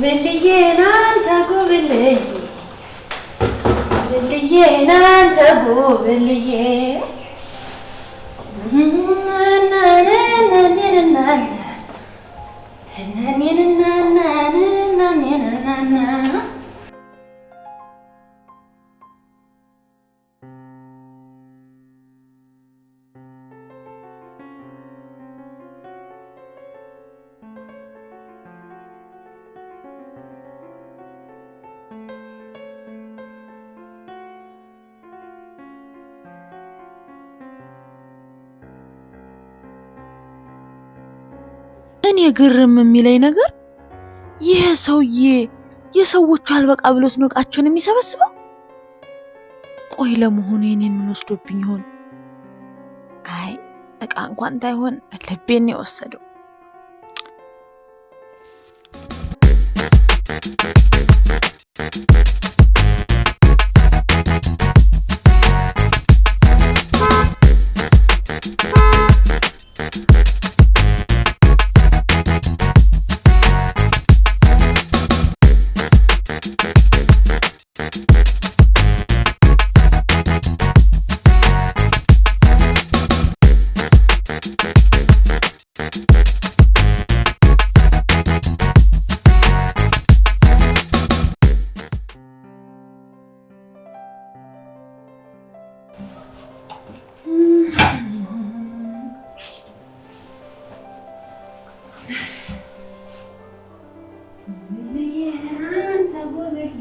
ጉብልዬ ናንተ ጉብልዬ፣ ጉብልዬ ናንተ ጉብልዬ። እኔ ግርም የሚለኝ ነገር ይህ ሰውዬ የሰዎቹ አልበቃ ብሎት ነው ዕቃቸውን የሚሰበስበው። ቆይ ለመሆኑ የኔን ምን ወስዶብኝ ይሆን? አይ ዕቃ እንኳን ታይሆን ልቤን ነው የወሰደው። ጉብልዬ ናንተ ጉብልዬ፣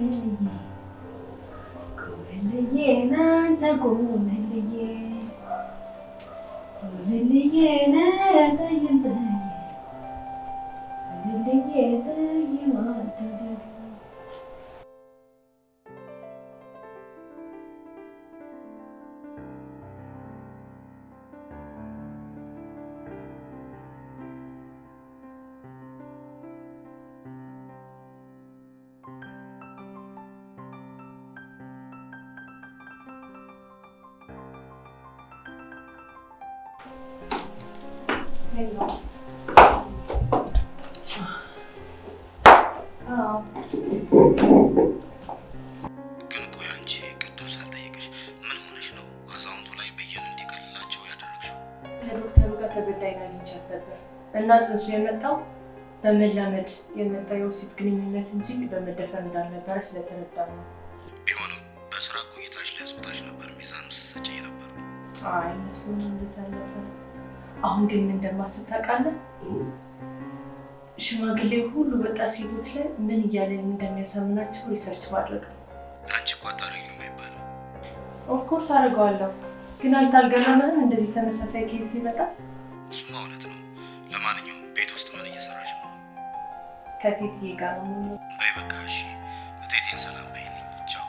ጉብልዬ ናንተ ጉብልዬ፣ ጉብልዬ ነረ ጠይም ጠይም፣ ጉብልዬ ጠይም አንተ ደግሞ። ግን ቆይ አንቺ ቅድም ሳልጠይቅሽ ምን ሆነሽ ነው አዛውንቱ ላይ ብይን እንዲቀልላቸው ያደረግሽው? ከዶክተሩ ጋር ተበዳይን አግኝቻት ነበር እና ጽንሱ የመጣው በመላመድ የመጣ የወሲብ ግንኙነት እንጂ በመደፈር እንዳልነበረ ስለተረዳ ነው። ቢሆንም በስራ ቆይታሽ ለጾታሽ ነበር ሚዛን ስትሰጪ የነበረው። አይ መስሎኝ እንደዛ አልነበረ። አሁን ግን ምን እንደማስብ ታውቃለህ? ሽማግሌ ሁሉ ወጣት ሴቶች ላይ ምን እያለ እንደሚያሳምናቸው research ማድረግ ነው። አንቺ እኮ አታደርጊውም አይባልም። Of course አድርገዋለሁ፣ ግን አንተ አልገረመህም እንደዚህ ተመሳሳይ case ሲመጣ? እሱማ እውነት ነው። ለማንኛውም ቤት ውስጥ ምን እየሰራሽ ነው? ከቴትዬ ጋር ነው የምሆነው። በይ በቃ እሺ፣ እቴቴን ሰላም በይልኝ። ቻው።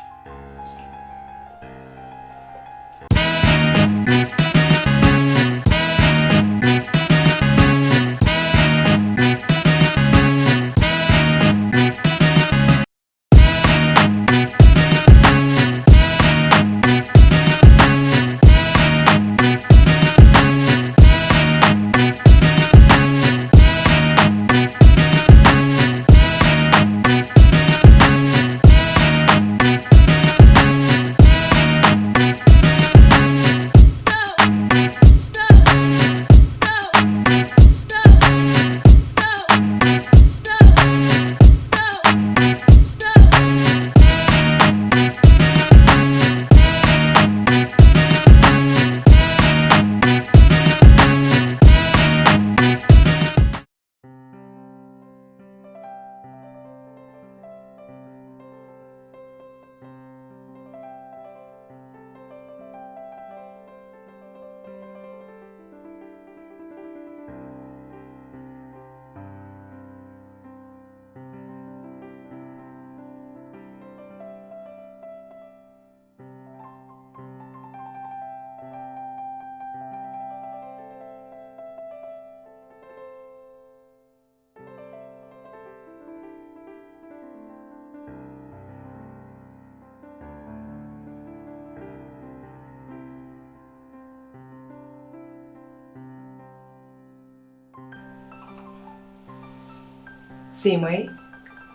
ዜማዬ።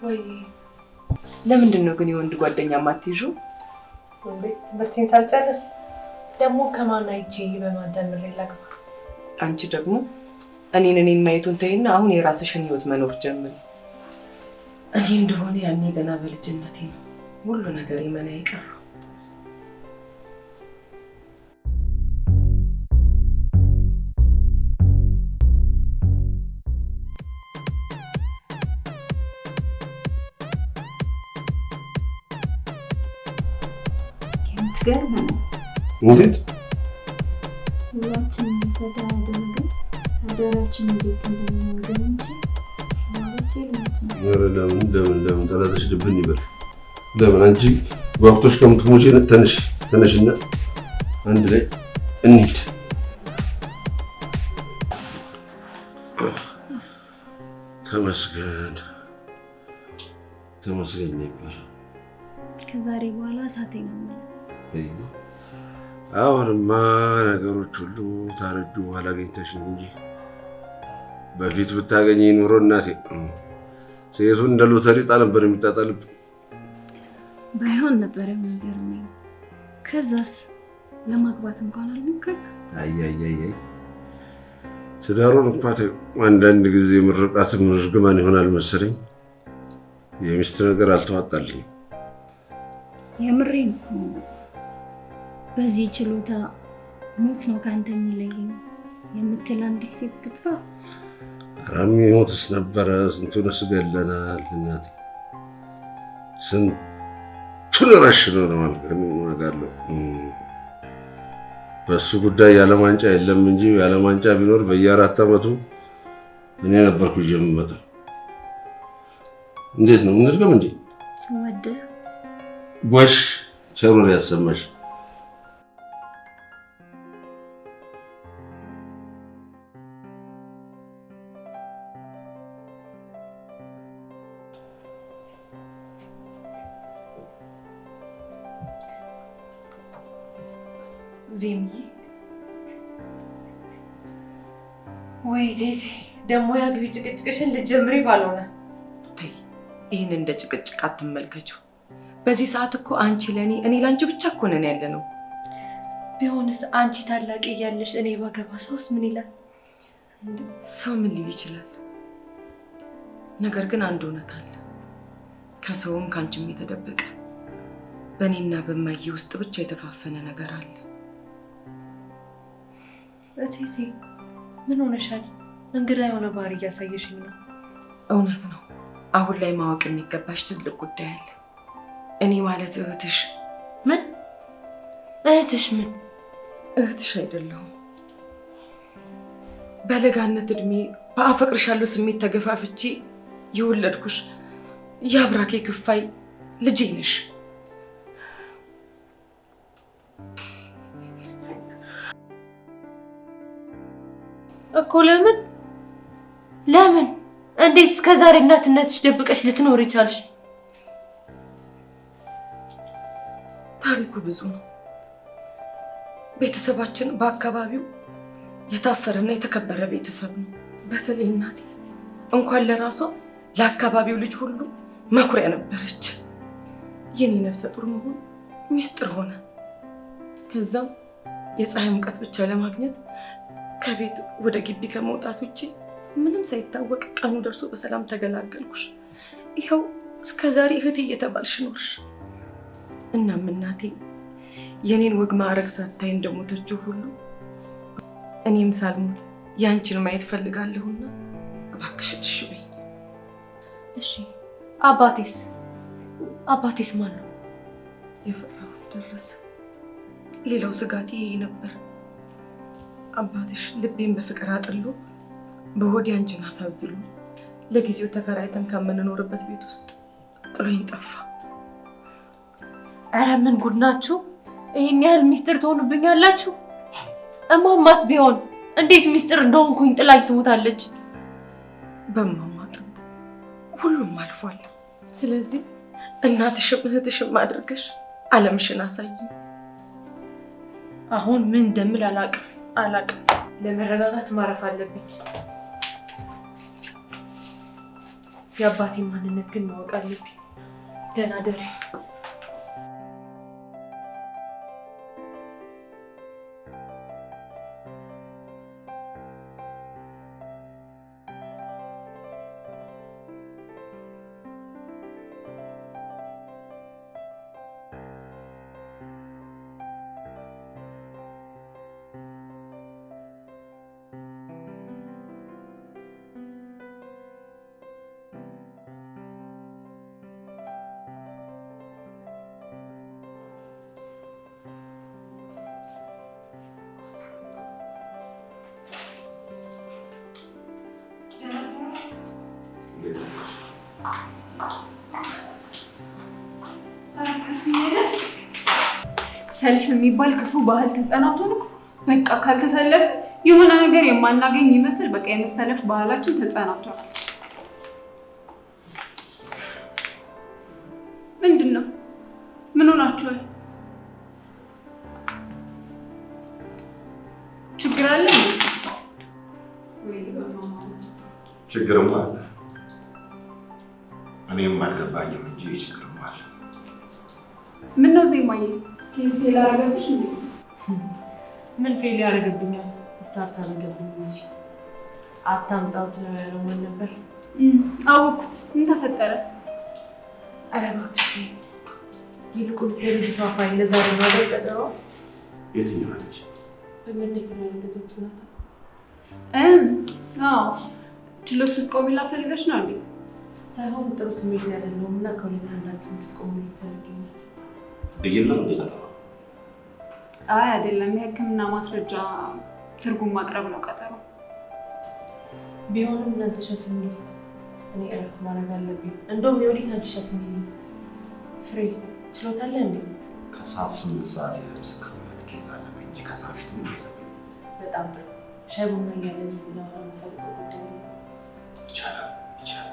ወይ ለምንድን ነው ግን የወንድ ጓደኛ ማትይዡ? እንዴ ትምህርቴን ሳልጨርስ ደግሞ ከማን አይቼ በማን ተምሬ ላግባ? አንቺ ደግሞ እኔን ማየቱን ተይና አሁን የራስሽን ህይወት መኖር ጀምሪ። እኔ እንደሆነ ያኔ ገና በልጅነቴ ነው ሁሉ ነገር የመና የቀረው። የምትገርም ነው። እንዴት ሁላችንም ፈታ ያደረገን አዳራችን እንዴት እንደሚሆን ግን እንጂ ማለት ልሞት ነው። ኧረ ለምን ለምን ለምን ጠላትሽ ልብን ይበል። ለምን አንቺ ጓጉቶሽ ከምትሞጪ ተነሽ ተነሽና አንድ ላይ እንሂድ። ተመስገን ተመስገን ነው ይባላል። ከዛሬ በኋላ እሳቴ ነው የምልህ። አሁንማ ነገሮች ሁሉ ታረጁ በኋላ አግኝተሽኝ እንጂ በፊት ብታገኘኝ ኖሮ እናቴ ሴቱን እንደ ሎተሪ ዕጣ ነበር የሚጣጣልብኝ። ባይሆን ነበር የሚገርመኝ። ከዛስ ለማግባት እንኳን አልሞከርክ? አይ አይ አይ አይ ትዳሩን እንኳ ተይው። አንዳንድ ጊዜ ምርቃትም እርግማን ይሆናል መሰለኝ። የሚስት ነገር አልተዋጣልኝም። የምሬን እኮ ነው። በዚህ ችሎታ ሞት ነው ከአንተ የሚለየኝ የምትል አንዲት ሴት ትጥፋ። ኧረ የሚሞትስ ነበረ። ስንቱንስ ገለናል እናቴ፣ ስንቱን ረሽነናል። ዋጋ አለው። በእሱ ጉዳይ የዓለም ዋንጫ የለም እንጂ የዓለም ዋንጫ ቢኖር በየአራት ዓመቱ እኔ ነበርኩ ይዤ የምመጣው። እንዴት ነው እንድገም እንዴ? ወደ ጎሽ ቸሩን ያሰማሽ። ዜምዬ ወይ ቴቴ ደግሞ ያግቢ ጭቅጭቅሽን ልትጀምሪ ባልሆነ። ተይ ይህን እንደ ጭቅጭቅ አትመልከችው። በዚህ ሰዓት እኮ አንቺ ለእኔ እኔ ለአንቺ ብቻ እኮ ነን ያለ ነው። ቢሆንስ አንቺ ታላቅ እያለሽ እኔ ባገባ ሰውስ ምን ይላል? ሰው ምን ሊል ይችላል? ነገር ግን አንድ እውነት አለ፣ ከሰውም ከአንቺም የተደበቀ በእኔና በማዬ ውስጥ ብቻ የተፋፈነ ነገር አለ። እቴቴ ምን ሆነሻል? እንግዳ የሆነ ባህሪ እያሳየሽኝ ነው። እውነት ነው። አሁን ላይ ማወቅ የሚገባሽ ትልቅ ጉዳይ አለ። እኔ ማለት እህትሽ። ምን እህትሽ? ምን እህትሽ አይደለሁም። በለጋነት እድሜ በአፈቅርሻለሁ ስሜት ተገፋፍቼ የወለድኩሽ የአብራኬ ክፋይ ልጄ ነሽ። እኮ ለምን ለምን እንዴት እስከ ዛሬ እናትነትሽ ደብቀሽ ልትኖር ይቻልሽ? ታሪኩ ብዙ ነው። ቤተሰባችን በአካባቢው የታፈረና የተከበረ ቤተሰብ ነው። በተለይ እናቴ እንኳን ለራሷ ለአካባቢው ልጅ ሁሉ መኩሪያ ነበረች። የኔ ነፍሰ ጡር መሆን ሚስጥር ሆነ። ከዛም የፀሐይ ሙቀት ብቻ ለማግኘት ከቤት ወደ ግቢ ከመውጣት ውጭ ምንም ሳይታወቅ ቀኑ ደርሶ በሰላም ተገላገልኩሽ። ይኸው እስከ ዛሬ እህቴ እየተባልሽ ኖርሽ። እናም እናቴ የኔን ወግ ማዕረግ ሳታይ እንደሞተችው ሁሉ እኔም ሳልሞት ያንቺን ማየት ፈልጋለሁና እባክሽን እሺ በይኝ። እሺ አባቴስ አባቴስ ማን ነው? የፈራሁት ደረሰ። ሌላው ስጋቴ ይሄ ነበር። አባትሽ ልቤን በፍቅር አጥሎ በሆዴ አንቺን አሳዝሎ ለጊዜው ተከራይተን ከምንኖርበት ቤት ውስጥ ጥሎኝ ጠፋ። ኧረ ምን ጉድ ናችሁ! ይሄን ያህል ሚስጥር ትሆኑብኛላችሁ? እማማስ ቢሆን እንዴት ሚስጥር እንደሆንኩኝ ጥላኝ ትሞታለች? በእማማ ጥንት ሁሉም አልፏል። ስለዚህ እናትሽም እህትሽም አድርገሽ ዓለምሽን አሳይ። አሁን ምን እንደምል አላቅም አላቅም። ለመረጋጋት ማረፍ አለብኝ። የአባቴን ማንነት ግን ማወቅ አለብኝ። ደህና ደሪ። ሰልፍ የሚባል ክፉ ባህል ተጸናውቶን እኮ በቃ ካልተሰለፍ የሆነ ነገር የማናገኝ ይመስል በቃ የመሰለፍ ባህላችን ተጸናውቷል። ምንድነው? ምን ሆናችኋል? ችግር አለ? ችግርማ አለ። እኔም አልገባኝም እንጂ ችግርማ አለ። ምነው ዜማዬ? case fail አደረገብሽ እንዴ? ምን fail ያደርግብኛል? start አደረገብኝ እንጂ አታምጣው ስለያለው ማን ነበር? አወኩት። ምን ተፈጠረ? ኧረ እባክሽ ይልቁን የልጅቷ ፋይል ለዛሬ ነው አይደል ቀጠሮ? የትኛዋ ልጅ? በመደፈር ያረገዘችው ናት። አዎ ችሎት ልትቆሚላት ፈልገሽ ነው እንዴ? ሳይሆን ጥሩ ስሜት ላይ አይደለሁም እና ከሁለት አንዳችሁ እንድትቆሙልኝ ፈልጌ ነው። ብይን ነው እንዴ ቀጠሮ? አይ አይደለም፣ የሕክምና ማስረጃ ትርጉም ማቅረብ ነው ቀጠሮ። ቢሆንም እናንተ ሸፍኑልኝ፣ እኔ እረፍት ማድረግ አለብኝ። እንደውም የወዲት አንቺ ሸፍኑልኝ። ፍሬስ ችሎት አለ እንዴ? ከሰዓት 8 ሰዓት የምስክርነት case አለብኝ እንጂ ከዛ በፊት ምንም የለብኝም። በጣም ጥሩ። ሻይ ቡና እያለን የምናወራው የምፈልገው ጉዳይ ነው። ይቻላል ይቻላል።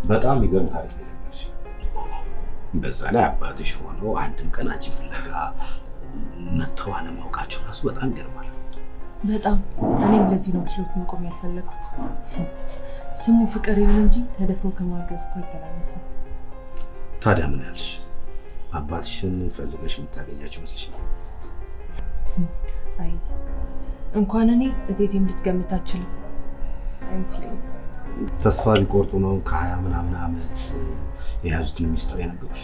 በጣም የሚገርም ታሪክ ነው የነገርሽ። በዛ ላይ አባትሽ ሆነው አንድም ቀን አንቺን ፍለጋ መተው አለማወቃቸው ራሱ በጣም ይገርማል። በጣም እኔም ለዚህ ነው ችሎት መቆም ያልፈለኩት። ስሙ ፍቅር ይሁን እንጂ ተደፍሮ ከማርገዝ እኮ አይተናነስም። ታዲያ ምን ያልሽ? አባትሽን ፈልገሽ የምታገኛቸው ይመስልሻል? አይ እንኳን እኔ እቴቴም ልትገምት አትችልም። አይመስለኝም። ተስፋ ቢቆርጡ ነው ከ20 ምናምን ዓመት የያዙትን ሚስጥር የነገሩሽ?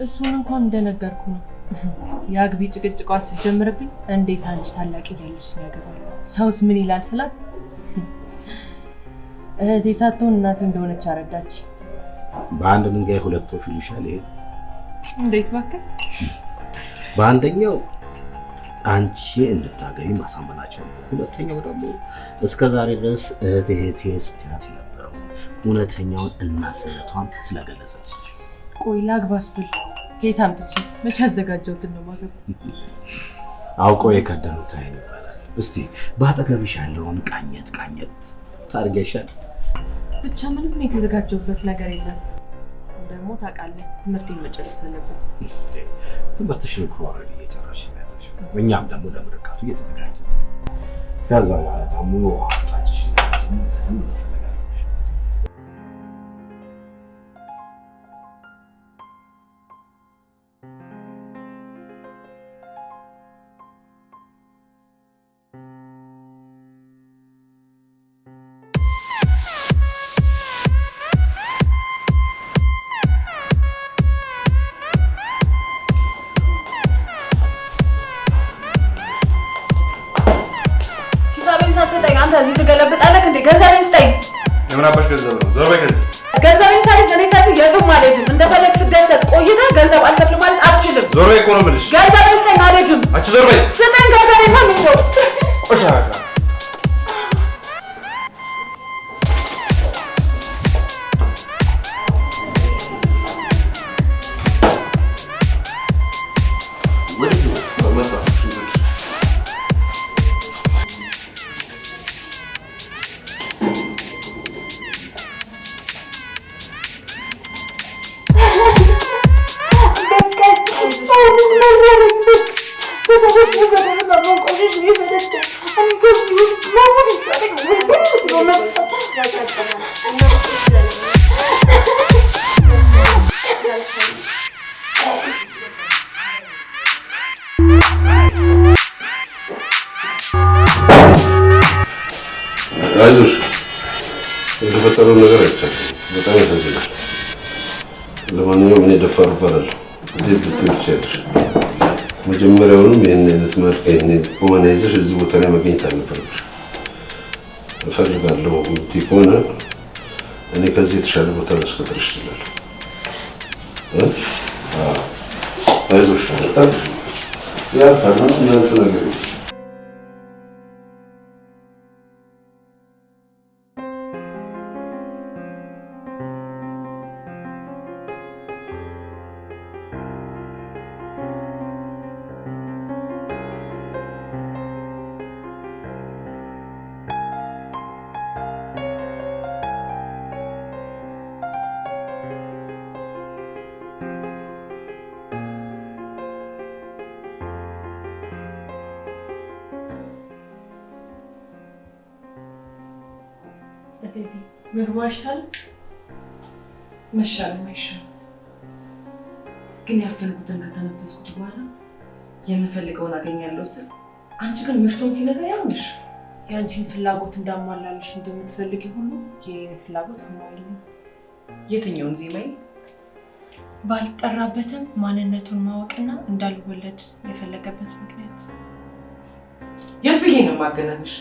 እሱን እንኳን እንደነገርኩ ነው። የአግቢ ጭቅጭቋ ስትጀምርብኝ እንዴት አንቺ ታላቅ እያለሽ ያገባል ሰውስ ምን ይላል ስላት እህቴ ሳትሆን እናቴ እንደሆነች አረዳች። በአንድ ድንጋይ ሁለት ወፍ ይሉሻል። ይሄ እንዴት እባክህ? በአንደኛው አንቺ እንድታገቢ ማሳመናቸው ነው። ሁለተኛው ደግሞ እስከ ዛሬ ድረስ እህቴ እህቴ ስትያት የነበረው እውነተኛውን እናትነቷን ስለገለጸች። ቆይ ላግባስ ብል ከየት አምጥቼ መቼ አዘጋጀሁትን ነው የማገባው? አውቀው የከደኑት አይን ይባላል። እስቲ በአጠገብሽ ያለውን ቃኘት ቃኘት ታርገሻል። ብቻ ምንም የተዘጋጀሁበት ነገር የለም። ደግሞ ታውቃለህ ትምህርቴን መጨረስ አለብኝ። ትምህርትሽን እኮ already እየጨረስሽ ነው ያለሽው። እኛም ደግሞ ለምርቃቱ እየተዘጋጀን ነው። ከዛ በኋላ ደግሞ አቅጣጫሽን ደግሞ በደንብ መፈለግ አለብሽ። ሳትሰጠኝ አንተ እዚህ ትገለብጣለህ እንዴ? ገንዘቤን ስጠኝ። የምን አባሽ ገንዘብ ነው? ዞር በይ ከዚህ። ገንዘቤን ሳይዝ እኔ ከዚህ የትም አልሄድም። እንደፈለግ ስደሰት ቆይተህ ገንዘብ አልከፍልም ማለት አትችልም። ዞር በይ እኮ ነው የምልሽ። ገንዘቤን ስጠኝ። አልሄድም። አንቺ ዞር በይ። ስጠኝ ገንዘቤን ነው የምሄደው። ቆሻሻ አይዞሽ፣ የተፈጠረውን ነገር አይቻልም። በጣም ያሳዝናል። ለማንኛውም እኔ ደፋር እባላለሁ። እንዴት ልትይ ትችያለሽ? መጀመሪያውንም ይህን አይነት መልክ፣ ይህን ቁመና ይዘሽ እዚህ ቦታ ላይ መገኘት አልነበረብሽ። እፈልጋለሁ የምትይ ከሆነ እኔ ከዚህ የተሻለ ቦታ ላስቀጥርሽ እችላለሁ። አይዞሽ፣ በጣም ያልፋል። ምንም የሚያልፍ ነገር የለም። እቴቴ፣ ምግቡ አይሻልም? መሻልም አይሻልም፣ ግን ያፈንኩትን ከተነፈስኩት በኋላ የምፈልገውን አገኛለሁ ስል አንቺ ግን መሽቶም ሲነጋ ያውንሽ። የአንቺን ፍላጎት እንዳሟላልሽ እንደምትፈልጊ ሁሉ የኔን ፍላጎት አሟይልኝ። የትኛውን ዜማዬ? ባልጠራበትም ማንነቱን ማወቅና እንዳልወለድ የፈለገበት ምክንያት። የት ብዬ ነው የማገናኝሽ?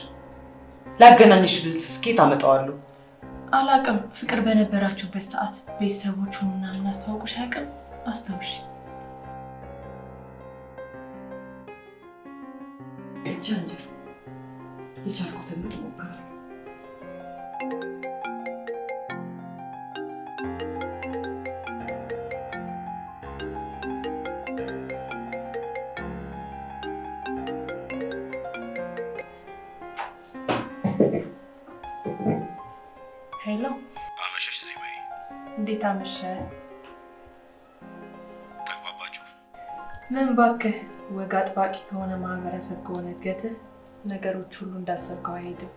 ላገናኝሽ ብል ስኬት አመጣዋለሁ። አላቅም። ፍቅር በነበራችሁበት ሰዓት ቤተሰቦቹን ምናምን አስተዋውቆሽ አያውቅም? አስታውሽ። ብቻ እንጂ የቻልኩትን እሞክራለሁ። Hello፣ አመሸሽ ዜማዬ። እንዴት አመሸ? ተግባባችሁ? ምን ባክህ፣ ወግ አጥባቂ ከሆነ ማህበረሰብ ከሆነ እድገትህ ነገሮች ሁሉ እንዳሰብከው አይሄድም።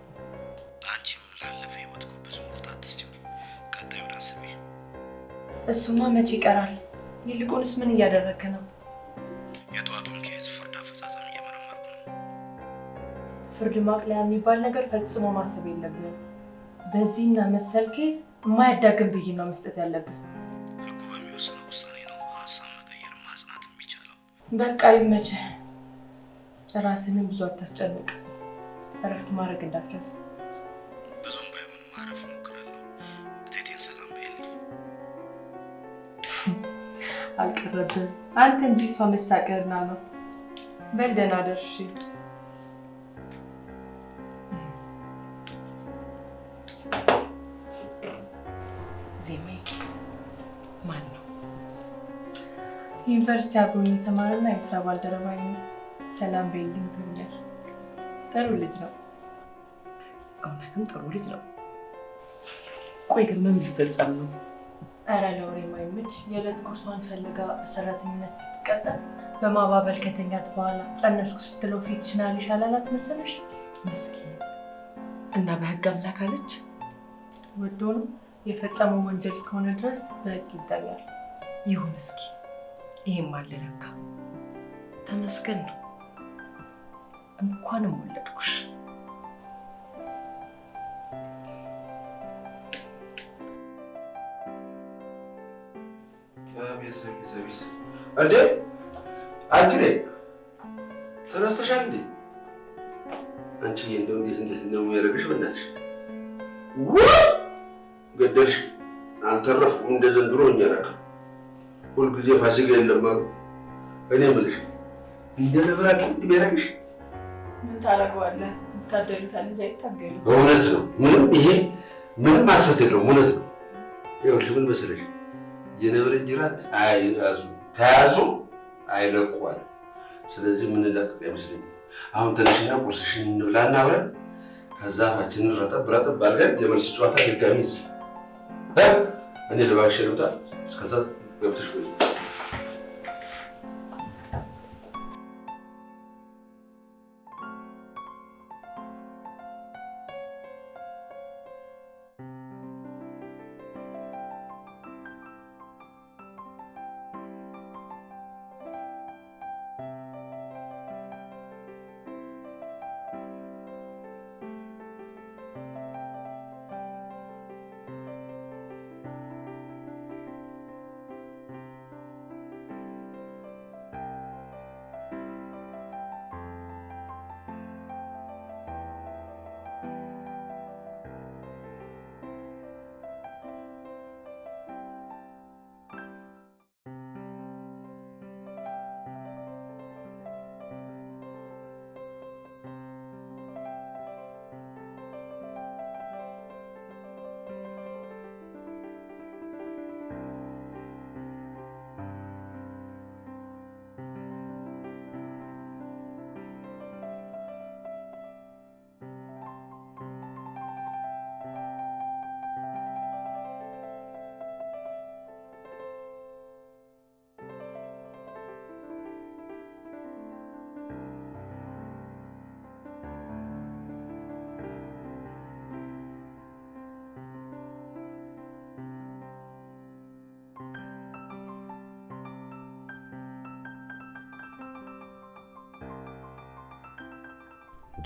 አንቺም ላለፈ ህይወት እኮ ብዙም ቦታ አትስጪው። ቀጣዩን አስቢ። እሱማ መቼ ይቀራል? ይልቁንስ ምን እያደረግክ ነው? የጠዋቱን case ፍርድ አፈጻጸም እየመረመርኩ ነው። ፍርድ ማቅለያ የሚባል ነገር ፈጽሞ ማሰብ የለብህም። በዚህና መሰል case የማያዳግም ብይን ነው መስጠት ያለብህ። ህጉ በሚወስነው ውሳኔ ነው ሀሳብ መቀየር ማጽናት የሚቻለው። በቃ ይመችህ። ራስህንም ብዙ አታስጨንቅ። እረፍት ማድረግ እንዳትረሳ። ብዙም ባይሆን ማረፍ እሞክራለሁ። እቴቴን ሰላም በይልኝ። አልቀረብህም። አንተ እንጂ እሷ መች ታውቅህና ነው። በል ደህና እደር እሺ። ዜማዬ ማን ነው? ዩኒቨርሲቲ አብሮኝ የተማረና የስራ ባልደረባዬ ነው። ሰላም በይልኝ ብሎኛል። ጥሩ ልጅ ነው። እውነትም ጥሩ ልጅ ነው። ቆይ ግን ምን ቢፈጸም ነው? ኧረ ለወሬ የማይመች፣ የዕለት ጉርሷን ፈልጋ በሰራተኝነት ብትቀጠር በማባበል ከተኛት በኋላ ጸነስኩ ስትለው ፊትሽን አልሽ አላላት መሰለሽ? ምስኪን። እና በህግ አምላክ አለች። ወዶ ነው። የፈጸመው ወንጀል እስከሆነ ድረስ በህግ ይዳኛል። ይሁን እስኪ፣ ይሄም አለ ለካ። ተመስገን ነው። እንኳንም ወለድኩሽ። አቤት አቤት አቤት! እንዴ አንቺ ተነስተሻል እንዴ? አንቺ እንደው እንዴት እንዴት እንደሚያደርግሽ በእናትሽ ውይ! ገደልሽ። አልተረፍኩም። እንደ ዘንድሮ እኛ አላውቅም። ሁልጊዜ ፋሲካ የለም አሉ። እኔ የምልሽ እንደ ነብራቅ የሚያደርግሽ ምን ታደርገዋለህ? ይታደሉታል እንጂ አይታገሉም። እውነት ነው። ምንም ይሄ ምንም ሐሰት የለውም። እውነት ነው። ይኸውልሽ ምን መሰለሽ፣ የነብር ጅራት አይያዙ ከያዙ አይለቁ አለ። ስለዚህ የምንላቀቅ አይመስለኝም። አሁን ተነሽና ቁርስሽን እንብላና አብረን ከዛ አፋችንን ረጠብ ረጠብ አድርገን የመልስ ጨዋታ ድጋሚ እዚህ እኔ ለባብሼ ልምጣ። እስከዛ ገብተሽ ቆይ።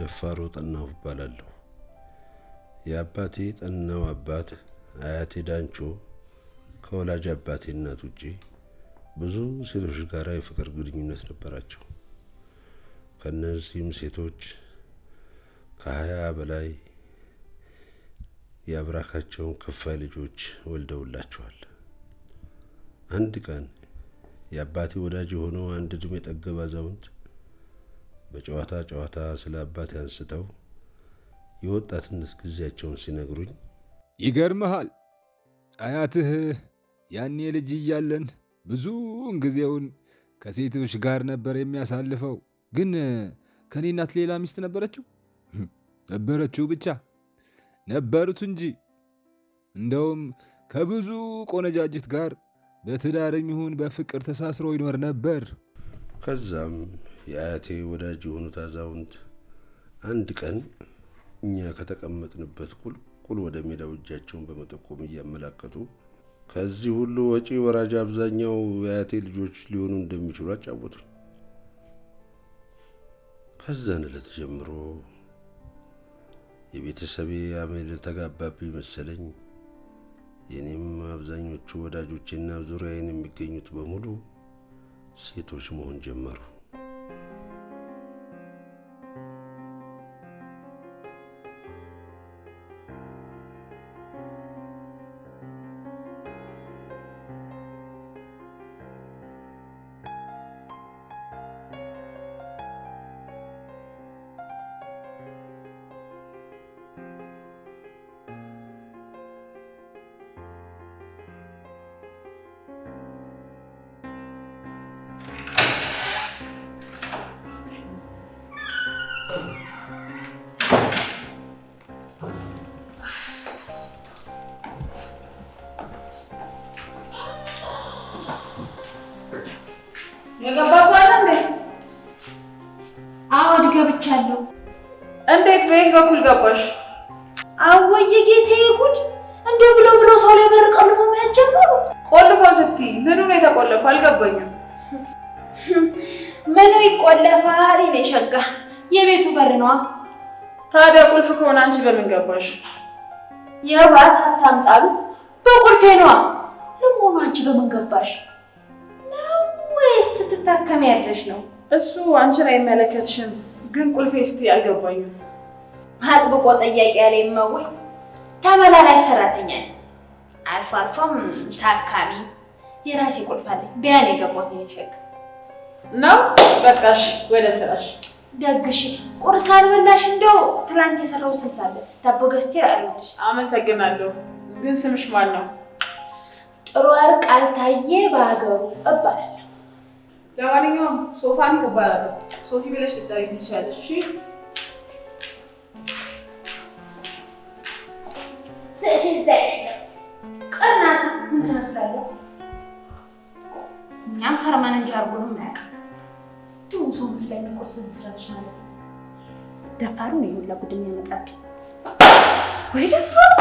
ደፋሮ ጠናው እባላለሁ። የአባቴ ጠናው አባት አያቴ ዳንቾ ከወላጅ አባቴ እናት ውጪ ብዙ ሴቶች ጋር የፍቅር ግንኙነት ነበራቸው። ከእነዚህም ሴቶች ከ20 በላይ የአብራካቸውን ክፋይ ልጆች ወልደውላቸዋል። አንድ ቀን የአባቴ ወዳጅ የሆነው አንድ ዕድሜ ጠገብ አዛውንት በጨዋታ ጨዋታ ስለ አባቴ አንስተው የወጣትነት ጊዜያቸውን ሲነግሩኝ፣ ይገርምሃል፣ አያትህ ያኔ ልጅ እያለን ብዙውን ጊዜውን ከሴቶች ጋር ነበር የሚያሳልፈው። ግን ከኔ እናት ሌላ ሚስት ነበረችው? ነበረችው ብቻ ነበሩት እንጂ፣ እንደውም ከብዙ ቆነጃጅት ጋር በትዳርም ይሁን በፍቅር ተሳስሮ ይኖር ነበር። ከዛም የአያቴ ወዳጅ የሆኑት አዛውንት አንድ ቀን እኛ ከተቀመጥንበት ቁልቁል ወደ ሜዳው እጃቸውን በመጠቆም እያመላከቱ ከዚህ ሁሉ ወጪ ወራጅ አብዛኛው የአያቴ ልጆች ሊሆኑ እንደሚችሉ አጫወቱኝ። ከዛን ዕለት ጀምሮ የቤተሰቤ አመል ተጋባብኝ መሰለኝ። የኔም አብዛኞቹ ወዳጆቼና ዙሪያዬን የሚገኙት በሙሉ ሴቶች መሆን ጀመሩ። የገባ ሰው አለ እንዴ? አዎድ ገብቻለሁ። እንዴት? በየት በኩል ገባሽ? አወየ ጌታዬ ጉድ! እንደው ብሎ ብሎ ሰው ላይ በር ቆልፎ መሄድ ጀመሩ። ቆልፎ ስትይ ምኑ ነው የተቆለፈው? አልገባኝም። ምኑ ይቆለፋል? የኔ ሸጋ የቤቱ በር ነዋ። ታዲያ ቁልፍ ከሆነ አንቺ በምን ገባሽ? የባሰ አታምጣሉ፣ በቁልፌ ነዋ። ለመሆኑ አንቺ በምን ገባሽ? ወይስ ትታከሚያለሽ ነው? እሱ አንቺን አይመለከትሽም። ግን ቁልፌ ስትይ አልገባኝም። አጥብቆ ጠያቂ ያለ የማወይ ተመላላሽ ሰራተኛ ነኝ። አልፎ አልፎም ታካሚ። የራሴ ቁልፍ አለኝ። ቢያን የገባሁት የኔ ሸጋ ነው። በቃሽ፣ ወደ ስራሽ። ደግሽ ቁርስ አልበላሽ? እንደው ትላንት የሰራው ስልስ አለ፣ ዳቦ ገዝቼ አለሁልሽ። አመሰግናለሁ። ግን ስምሽ ማን ነው? ጥሩ ወርቅ አልታየ በሀገሩ እባላለሁ። ለማንኛውም ሶፋን ትባላለሁ። ሶፊ ብለሽ ልትጠሪኝ ትችያለሽ። እሺ። ሶፊ እባላለሁ። ቅርናታ ምን ትመስላለህ? እኛም ከርመን እንዲህ አድርጎ ነው የማያውቅ። ድሮ ሰው መስላኝ ቁርስ መስራትሽ ማለት ነው። ደፋሩ ነው የሁላ ጉድ የሚያመጣብኝ። ወይ ደፋሩ!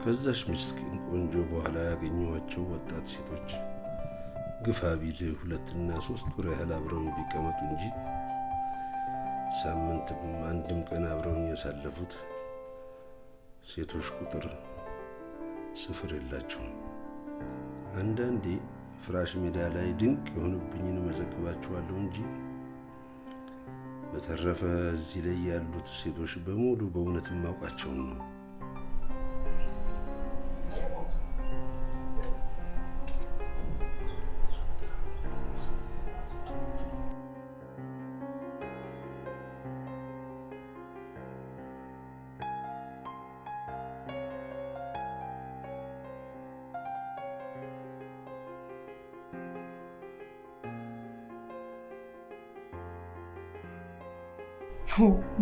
ከዛች ምስኪን ቆንጆ በኋላ ያገኘኋቸው ወጣት ሴቶች ግፋ ቢል 2 እና 3 ወር ያህል አብረውኝ ቢቀመጡ እንጂ ሳምንትም አንድም ቀን አብረውኝ ያሳለፉት ሴቶች ቁጥር ስፍር የላቸውም። አንዳንዴ ፍራሽ ሜዳ ላይ ድንቅ የሆኑብኝን መዘግባቸዋለሁ እንጂ በተረፈ እዚህ ላይ ያሉት ሴቶች በሙሉ በእውነት የማውቃቸውን ነው።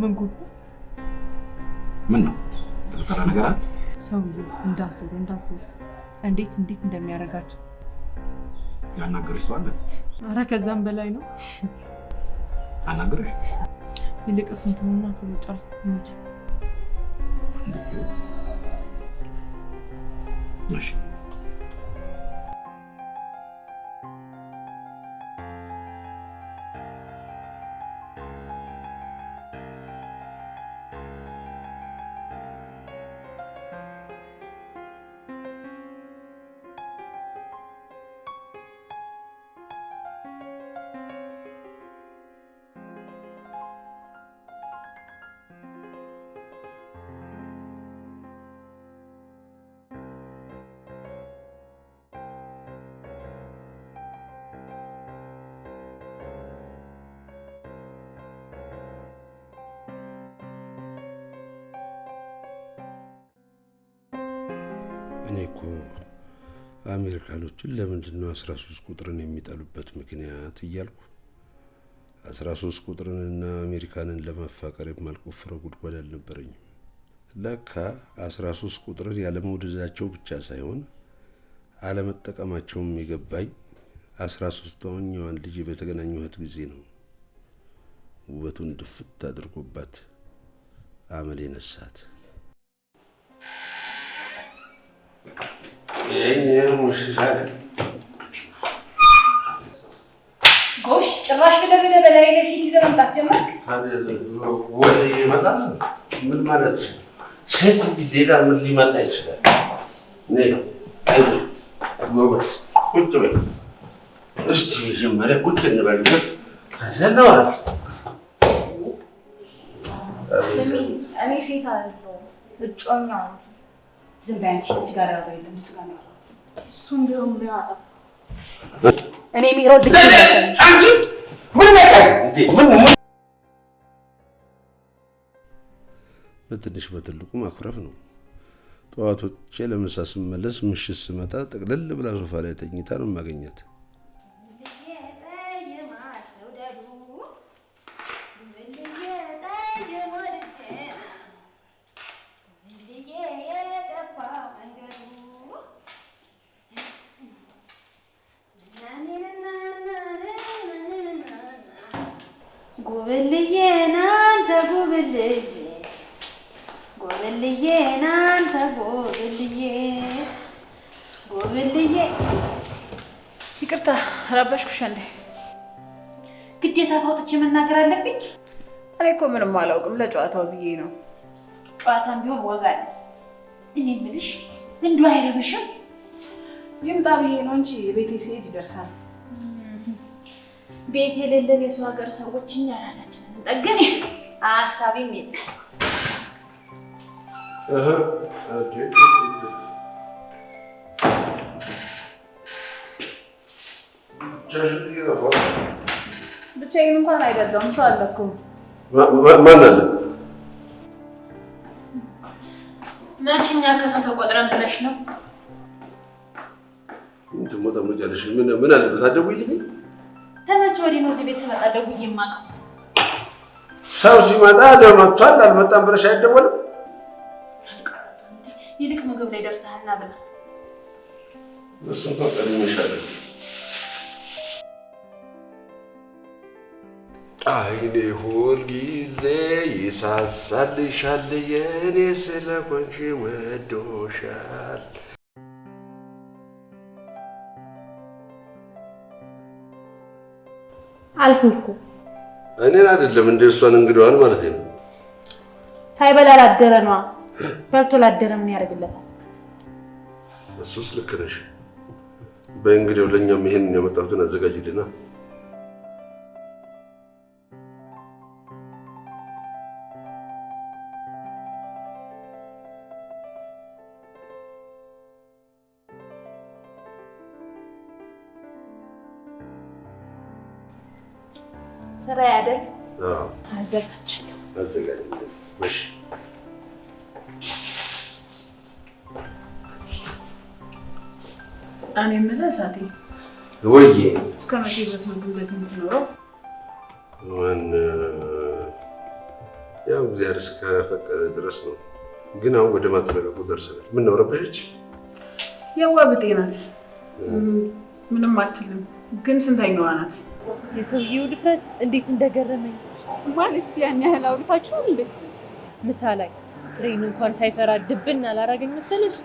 ምን ጉድ! ምን ነው የተፈጠረ ነገር አለ? ሰውዬው እንዳትሉ እንዳትሉ፣ እንዴት እንዴት እንደሚያደርጋቸው። ያናገረሽ ሰው አለ? አረ ከዛም በላይ ነው። አናገረሽ? ይልቅ እሱን ተውና ቶሎ ጨርስ እንሂድ። እሺ። እኔ እኮ አሜሪካኖችን ለምንድን ነው 13 ቁጥርን የሚጠሉበት ምክንያት እያልኩ 13 ቁጥርንና አሜሪካንን ለማፋቀር የማልቆፍረው ጉድጓድ አልነበረኝም። ለካ 13 ቁጥርን ያለመውደዳቸው ብቻ ሳይሆን አለመጠቀማቸውም የገባኝ 13ኛዋን ልጅ በተገናኘኋት ጊዜ ነው። ውበቱን ድፍት አድርጎባት አመል የነሳት። ጎሽ ጭራሽ ብለህ ብለህ በላይ ላይ ሴት ይዘህ መምጣት ጀመርክ። ወይ ይመጣል። ምን ማለት ሴት ሌላ ምን ሊመጣ ይችላል? አይዞህ ጎበዝ፣ ቁጭ በል እስቲ መጀመሪያ ቁጭ እንበልና ከዚያ እናወራለን። ስሚ፣ እኔ ሴት አይደለሁም እጮኛው እንጂ። ዝም በይ አንቺ፣ አንቺ ጋር ያወራ የለም እሱ ጋር ነው ያወራሁት። እሱም ቢሆን ምን አጠፋ? እኔ ሜሮን ልጅ አንቺ ምን ነካኝ እንዴ? ምን ምን በትንሽ በትልቁ ማኩረፍ ነው። ጠዋት ወጥቼ ለምሳ ስመለስ ምሽት ስመጣ ጠቅለል ብላ ሶፋ ላይ ተኝታ ነው የማገኛት። ጉብልዬ ናንተ ጉብልዬ ጉብልዬ ናንተ ጉብልዬ ጉብልዬ። ይቅርታ ረበሽኩሽ እንዴ? ግዴታ አውጥቼ መናገር አለብኝ? እኔ እኮ ምንም አላውቅም፣ ለጨዋታው ብዬ ነው። ጨዋታም ቢሆን ዋጋ አለ። እኔ የምልሽ እንዲሁ አይረብሽም? ይምጣ ብዬ ነው እንጂ ቤቴ ሲሄድ ይደርሳል። ቤት የሌለን የሰው ሀገር ሰዎች እኛ ራሳችንን እንጠግን፣ ሀሳቢም የለም። ብቻዬን እንኳን አይደለሁም፣ ሰው አለ እኮ። ማን አለ? መች እኛ ከሰው ተቆጥረን ብለሽ ነው? ምን ትሞጣሞጫለሽ? ምን አለበት አትደውይልኝም? ተመቼ ወዲህ ነው እዚህ ቤት ትመጣ ደውዬ የማውቀው? ሰው ሲመጣ መጥቷል አልመጣም ብለሽ አይደወልም? ይልቅ ምግብ ላይ ደርሰሃልና ብላ። እሱ እንኳን ቀድሜሻለሁ። አይኔ ሁልጊዜ ይሳሳልሻል የኔ ስለሆንሽ ወዶሻል። አልኩህ እኮ እኔን አይደለም እንደ እሷን እንግዳዋን ማለት ነው። ሳይበላ ላደረ ነዋ። በልቶ ላደረ ምን ያደርግለታል? እሱስ ልክ ነሽ። በእንግዲያው ለእኛም ይሄንን ያመጣሁትን አዘጋጅልና። ስራ አይደል? አዎ አዘጋጃለሁ። አዘጋጅልኝ። እሺ እኔ የምልህ እሳቴ፣ ወይዬ እስከ መቼ ድረስ ነው ግን እንደዚህ የምትኖረው? ማን ያው እግዚአብሔር እስከፈቀደ ድረስ ነው። ግን አሁን ወደ ማጠናቀቁ ደርሰናል። ምን ነው ረበሸች? የዋ ብጤ ናት፣ ምንም አትልም። ግን ስንተኛዋ ናት? የሰውዬው ድፍረት እንዴት እንደገረመኝ። ማለት ያን ያህል አውርታችኋል እንዴ? ምሳ ላይ ፍሬን እንኳን ሳይፈራ ድብን አላረገኝ መሰለሽ?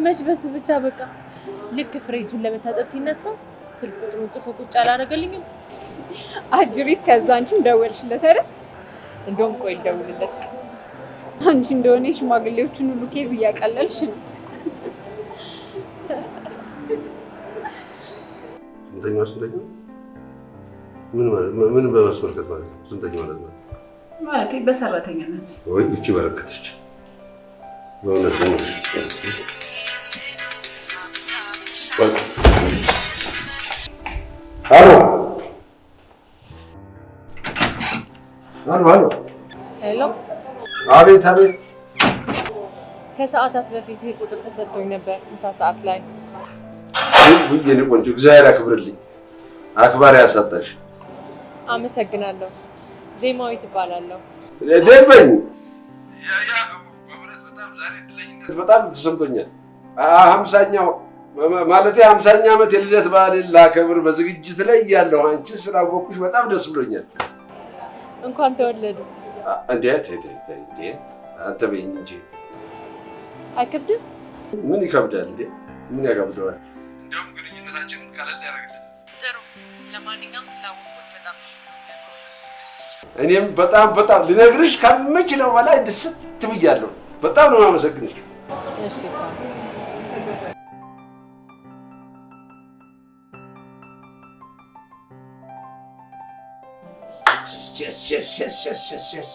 መች በሱ ብቻ በቃ። ልክ ፍሬ እጁን ለመታጠብ ሲነሳ ስልክ ቁጥሩን ጽፎ ቁጭ አላረገልኝም። አጅሪት፣ ከዛ አንቺም ደወልሽለት አይደል? እንደውም ቆይ ልደውልለት። አንቺ እንደሆነ የሽማግሌዎችን ሁሉ case እያቀለልሽ ነው። ስንተኛዋ ስንተኛዋ? ምን ማለት ምን በማስመልከት ማለት ነው? ስንተኛዋ ማለት ነው? ማለት በሰራተኛነት። ወይ ይቺ በረከተች በእውነት ነው። አሎ አሎ አሎ። Hello። አቤት አቤት። ከሰዓታት በፊት ይህ ቁጥር ተሰጥቶኝ ነበር ምሳ ሰዓት ላይ። ውይ የኔ ቆንጆ፣ እግዚአብሔር ያክብርልኝ። አክባሪ ያሳጣሽ። አመሰግናለሁ። ዜማዊት እባላለሁ። ደበኝ በጣም ተሰምቶኛል። 50ኛው ማለቴ 50ኛ ዓመት የልደት በዓልን ላከብር በዝግጅት ላይ እያለሁ አንቺን ስላወቅኩሽ በጣም ደስ ብሎኛል። እንኳን ተወለዱ። እንዴ ተይ ተይ ተይ፣ እንዴ አንተ በይኝ እንጂ። አይከብድም? ምን ይከብዳል እንዴ? ምን ያከብደዋል? እንደውም ግንኙነታችንን ቀለል ያደርግልን። ጥሩ። ለማንኛውም ስላወቅኩት በጣም ደስ ብሎኛል። እኔም በጣም በጣም ልነግርሽ ከምችለው በላይ ደስት ብያለሁ። በጣም ነው የማመሰግንሽ። እሺ ቻው። Yes, yes, yes, yes, yes.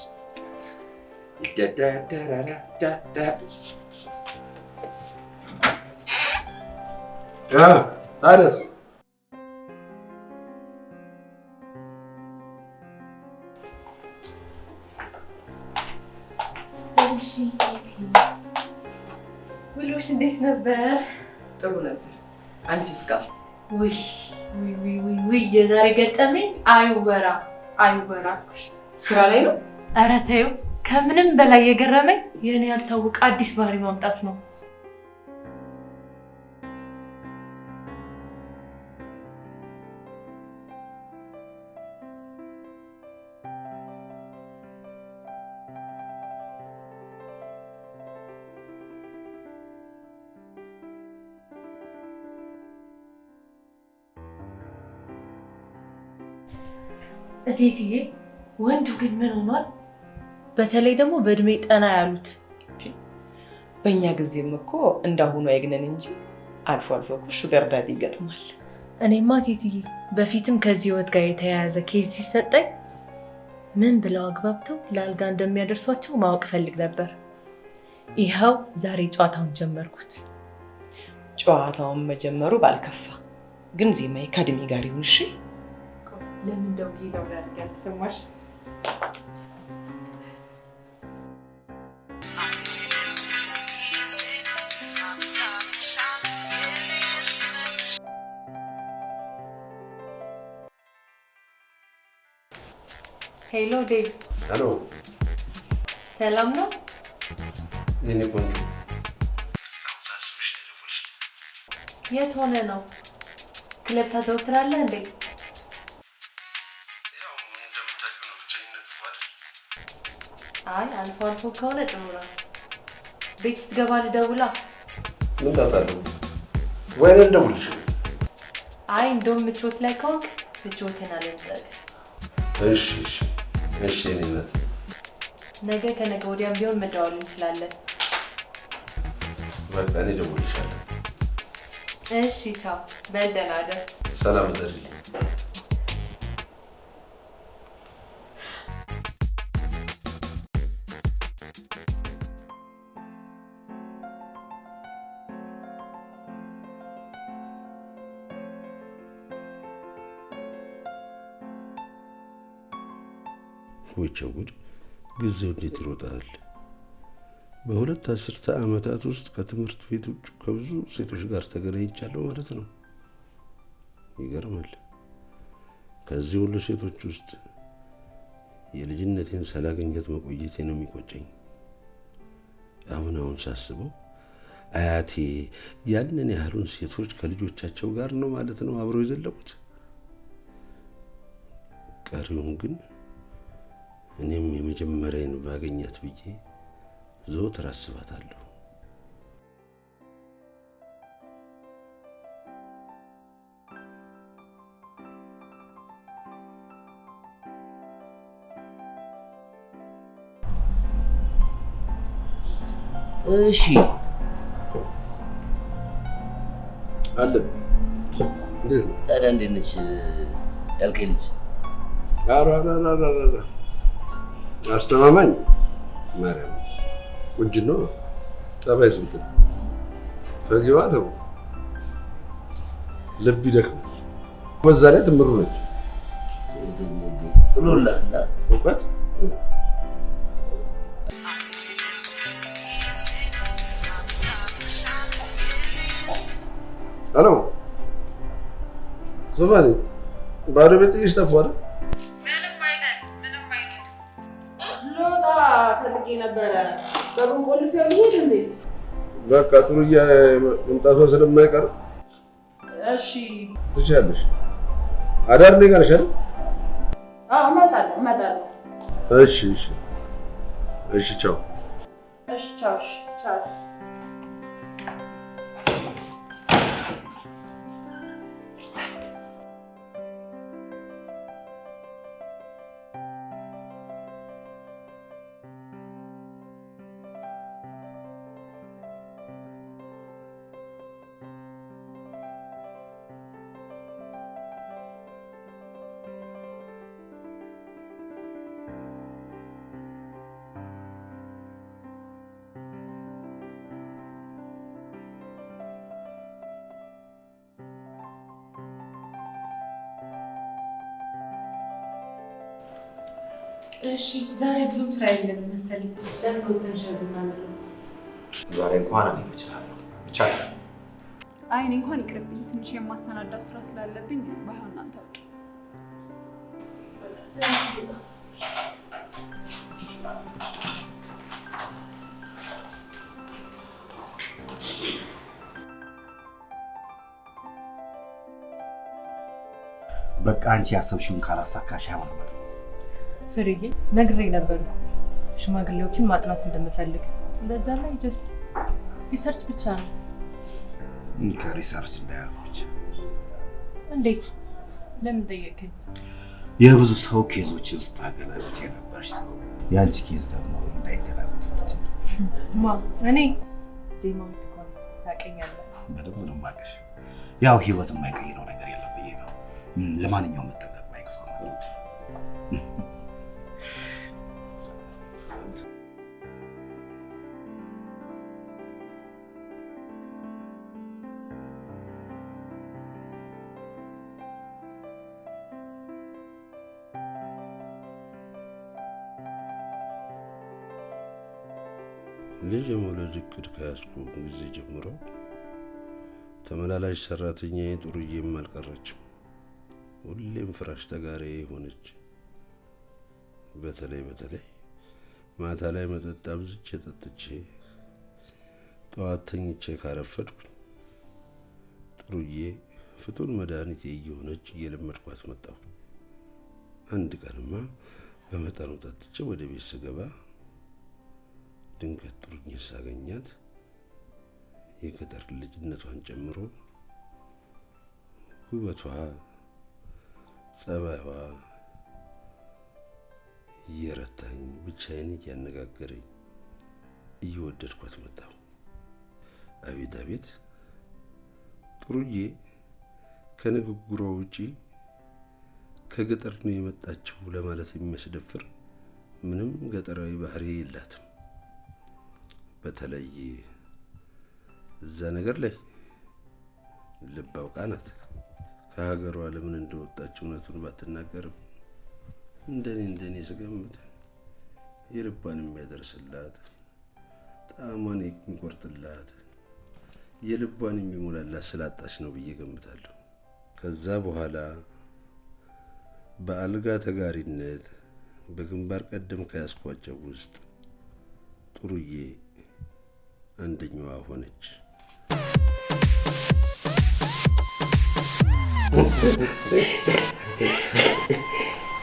Da da da da da da. ታዲያስ እሺ፣ ውሎሽ እንዴት ነበር? ጥሩ ነበር። አንቺስ ጋር? ውይ ውይ ውይ ውይ ውይ፣ የዛሬ ገጠመኝ አይወራ አይወራ። ስራ ላይ ነው? ኧረ ተይው። ከምንም በላይ የገረመኝ የእኔ ያልታወቀ አዲስ ባህሪ ማምጣት ነው። እቴትዬ፣ ወንዱ ግን ምን ሆኗል? በተለይ ደግሞ በእድሜ ጠና ያሉት። በእኛ ጊዜም እኮ እንዳሁኑ አይግነን እንጂ አልፎ አልፎ እኮ sugar daddy ይገጥማል። እኔማ እቴትዬ በፊትም ከዚህ ህይወት ጋር የተያያዘ case ሲሰጠኝ ምን ብለው አግባብተው ለአልጋ እንደሚያደርሷቸው ማወቅ ፈልግ ነበር። ይኸው ዛሬ ጨዋታውን ጀመርኩት። ጨዋታውን መጀመሩ ባልከፋ፣ ግን ዜማዬ ከእድሜ ጋር ይሁን እሺ። ለምን ደውዬ ለውላ አድርጌ አልተሰማሽ? Hello ዴቭ። Hello። ሰላም ነው? የኔ ቆንጆ። የት ሆነ ነው? ክለብ ታዘወትራለህ እንዴ? አይ አልፎ አልፎ ከሆነ ጥሩ ነው። ቤት ስትገባ ልደውላ። ምን ጣጣ አለው? ወይ እኔ ልደውልልሽ? አይ እንደውም ምቾት ላይ ከሆንክ ምቾትን አልንጠቅ። እሺ እሺ እሺ የኔ እናት። ነገ ከነገ ወዲያም ቢሆን መደዋወል እንችላለን። በቃ እኔ እደውልልሻለሁ። እሺ ቻው፣ በል ደህና እደር። ሰላም እደሪልኝ። ወቸው ጉድ! ጊዜው እንዴት ይሮጣል! በ2 አስርተ ዓመታት ውስጥ ከትምህርት ቤት ውጭ ከብዙ ሴቶች ጋር ተገናኝቻለሁ ማለት ነው። ይገርማል። ከዚህ ሁሉ ሴቶች ውስጥ የልጅነቴን ሳላገኛት መቆየቴ ነው የሚቆጨኝ። አሁን አሁን ሳስበው አያቴ ያንን ያህሉን ሴቶች ከልጆቻቸው ጋር ነው ማለት ነው አብረው የዘለቁት። ቀሪውን ግን እኔም የመጀመሪያዬን ባገኛት ብዬ ዘወትር አስባታለሁ። እሺ። አለ፣ እንዴት ነው? ታዲያ እንዴት ነች ያልከኝ ልጅ? ኧረ ኧረ ኧረ ኧረ፣ አስተማማኝ ማርያም፣ ቁንጅና፣ ጠባይ ስንት ነው? ፈጊዋ ተው፣ ልብ ይደክማል። በዛ ላይ ትምሩ ነች። ጥሎልሃል። እውቀት። ሄሎ ሶፋኒ፣ ባዶ ቤት ጥዬሽ ጠፋሁ አይደል? ልወጣ ፈልጌ ነበረ። በሩን ቆልፌው ልሂድ እንዴ? በቃ ጥሩዬ መምጣቷ ስለማይቀር እሺ። ትችያለሽ። አዳር እኔ ጋር ነሽ አይደል? አዎ፣ እመጣለሁ እመጣለሁ። እሺ፣ ቻው። እሺ፣ ቻው። እሺ፣ ቻው። እሺ፣ ዛሬ ብዙም ስራ የለንም መሰለኝ። ለምን ወጥተን ሻይ ቡና አንልም? ዛሬ እንኳን እኔም እችላለሁ። ይቻላል። አይ፣ እኔ እንኳን ይቅርብኝ። ትንሽ የማሰናዳው ስራ ስላለብኝ ባይሆን እናንተ ውጡ። በቃ አንቺ ያሰብሽውን ካላሳካሽ አይሆንም አይደል? ፍርዬ፣ ነግሬ ነበር እኮ ሽማግሌዎችን ማጥናት እንደምፈልግ። በዛ ላይ just research ብቻ ነው። ከ research እንዳያልፍ ብቻ። እንዴት? ለምን ጠየቅከኝ? የብዙ ሰው case ኦችን ስታገላብጭ የነበርሽ ሰው የአንቺ case ደግሞ እንዳይገላበጥ ፈርቼ ነው። ማ፣ እኔ ዜማዊት እኮ ነኝ፣ ታውቀኛለህ። በደንብ ነው የማውቅሽ። ያው ህይወት የማይቀይረው ነገር የለም ብዬ ነው። ለማንኛውም መጠንቀቁ አይከፋም ማለት ነው። ልጅ የመውለድ እቅድ ከያዝኩ ጊዜ ጀምሮ ተመላላሽ ሰራተኛዬ ጥሩዬም አልቀረችም። ሁሌም ፍራሽ ተጋሪ ሆነች። በተለይ በተለይ ማታ ላይ መጠጥ አብዝቼ ጠጥቼ ጠዋት ተኝቼ ካረፈድኩ ጥሩዬ ፍቱን መድኃኒቴ እየሆነች እየለመድኳት መጣሁ። አንድ ቀንማ በመጠኑ ጠጥቼ ወደ ቤት ስገባ ድንገት ጥሩዬን ሳገኛት የገጠር ልጅነቷን ጨምሮ ውበቷ፣ ጸባይዋ እየረታኝ ብቻዬን እያነጋገረኝ እየወደድኳት መጣሁ። አቤት አቤት፣ ጥሩዬ ከንግግሯ ውጪ ከገጠር ነው የመጣችው ለማለት የሚያስደፍር ምንም ገጠራዊ ባህሪ የላትም። በተለይ እዛ ነገር ላይ ልብ አውቃ ናት። ከሀገሯ ለምን እንደወጣች እውነቱን ባትናገርም እንደኔ ስገምት የልቧን የሚያደርስላት፣ ጣዕሟን የሚቆርጥላት፣ የልቧን የሚሞላላት ስላጣች ነው ብዬ ገምታለሁ። ከዛ በኋላ በአልጋ ተጋሪነት በግንባር ቀደም ከያዝኳቸው ውስጥ ጥሩዬ አንደኛዋ ሆነች።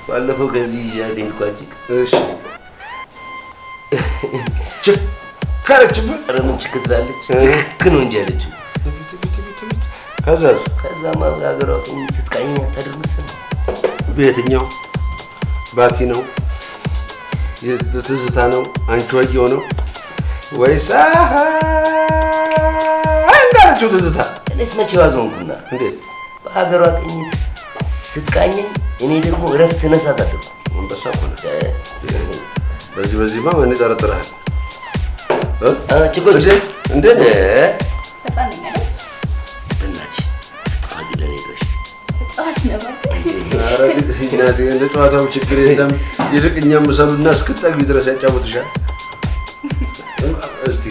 ባለፈው ከዚህ ይዣት ሄድኳችሁ። እሺ ችክ ካለችብህ? ኧረ ምን ችክ ትላለች? ልክ ነው እንጂ ያለችው። ከዛስ? ከዛማ ሀገሯ ቅኝ ስትቃኘኝ አታድር መሰለኝ። በየትኛው ባቲ ነው? ትዝታ ነው? አንቺ ወየው ነው ወይስ እንዳለችው ትዝታ? እኔስ መቼ ዋዝ ሆንኩና? እንዴት በሀገሯ ቅኝት ስትቃኘኝ እኔ ደግሞ እረፍት ስነሳት አደርኩ። አንበሳ እኮ ነህ። በዚህ በዚህማ ማን ይጠረጥርሃል? ችኮች እንዴት በጣም ነኝ አይደል? በእናትሽ ስትፋቂ ለእኔ ድረሽ። ተጫዋች ነው እባክህ። ኧረ እናቴ እንደ ጨዋታው ችግር የለም። ይልቅ እኛም ምሰሉና እስክትጠግቢ ድረስ ያጫውትሻል። እስቲ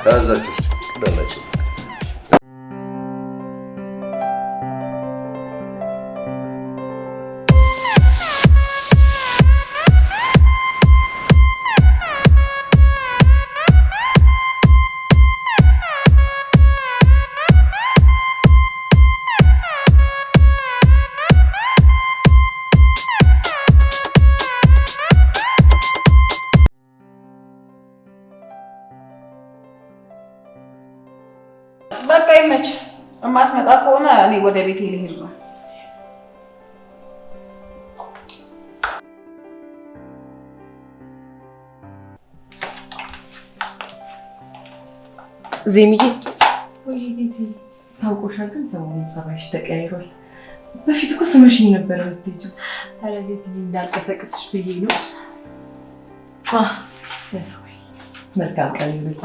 ታዛቸው እስቲ ቅደማቸው። በቃ ይመች። እማትመጣ ከሆነ እኔ ወደ ቤቴ ልሄድ ነው። ዜምዬ፣ ወይ ጌቲ፣ ታውቆሻል፣ ግን ሰሞኑን ጸባይሽ ተቀያይሯል። በፊት እኮ ስመሽኝ ነበር የምትሄጂው። ኧረ ጌትዬ እንዳልቀሰቅስሽ ብዬ ነው። መልካም ቀን ይሁንልሽ።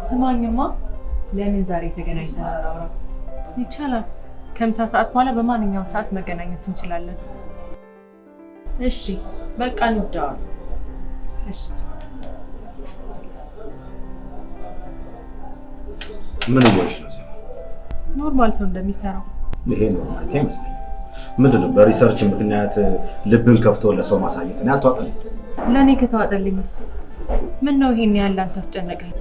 ስማኝማ፣ ለምን ዛሬ ተገናኝተን አናወራም? ይቻላል። ከምሳ ሰዓት በኋላ በማንኛውም ሰዓት መገናኘት እንችላለን። እሺ፣ በቃ እንደዋወል። እሺ። ምን እያልሽ ነው? Normal ሰው እንደሚሰራው። ይሄ normality አይመስለኝም። ምንድን ነው በ research ምክንያት ልብን ከፍቶ ለሰው ማሳየት? እኔ አልተዋጠልኝም። ለእኔ ከተዋጠልኝስ ምን ነው ይሄን ያህል አንተ አስጨነቀኝ?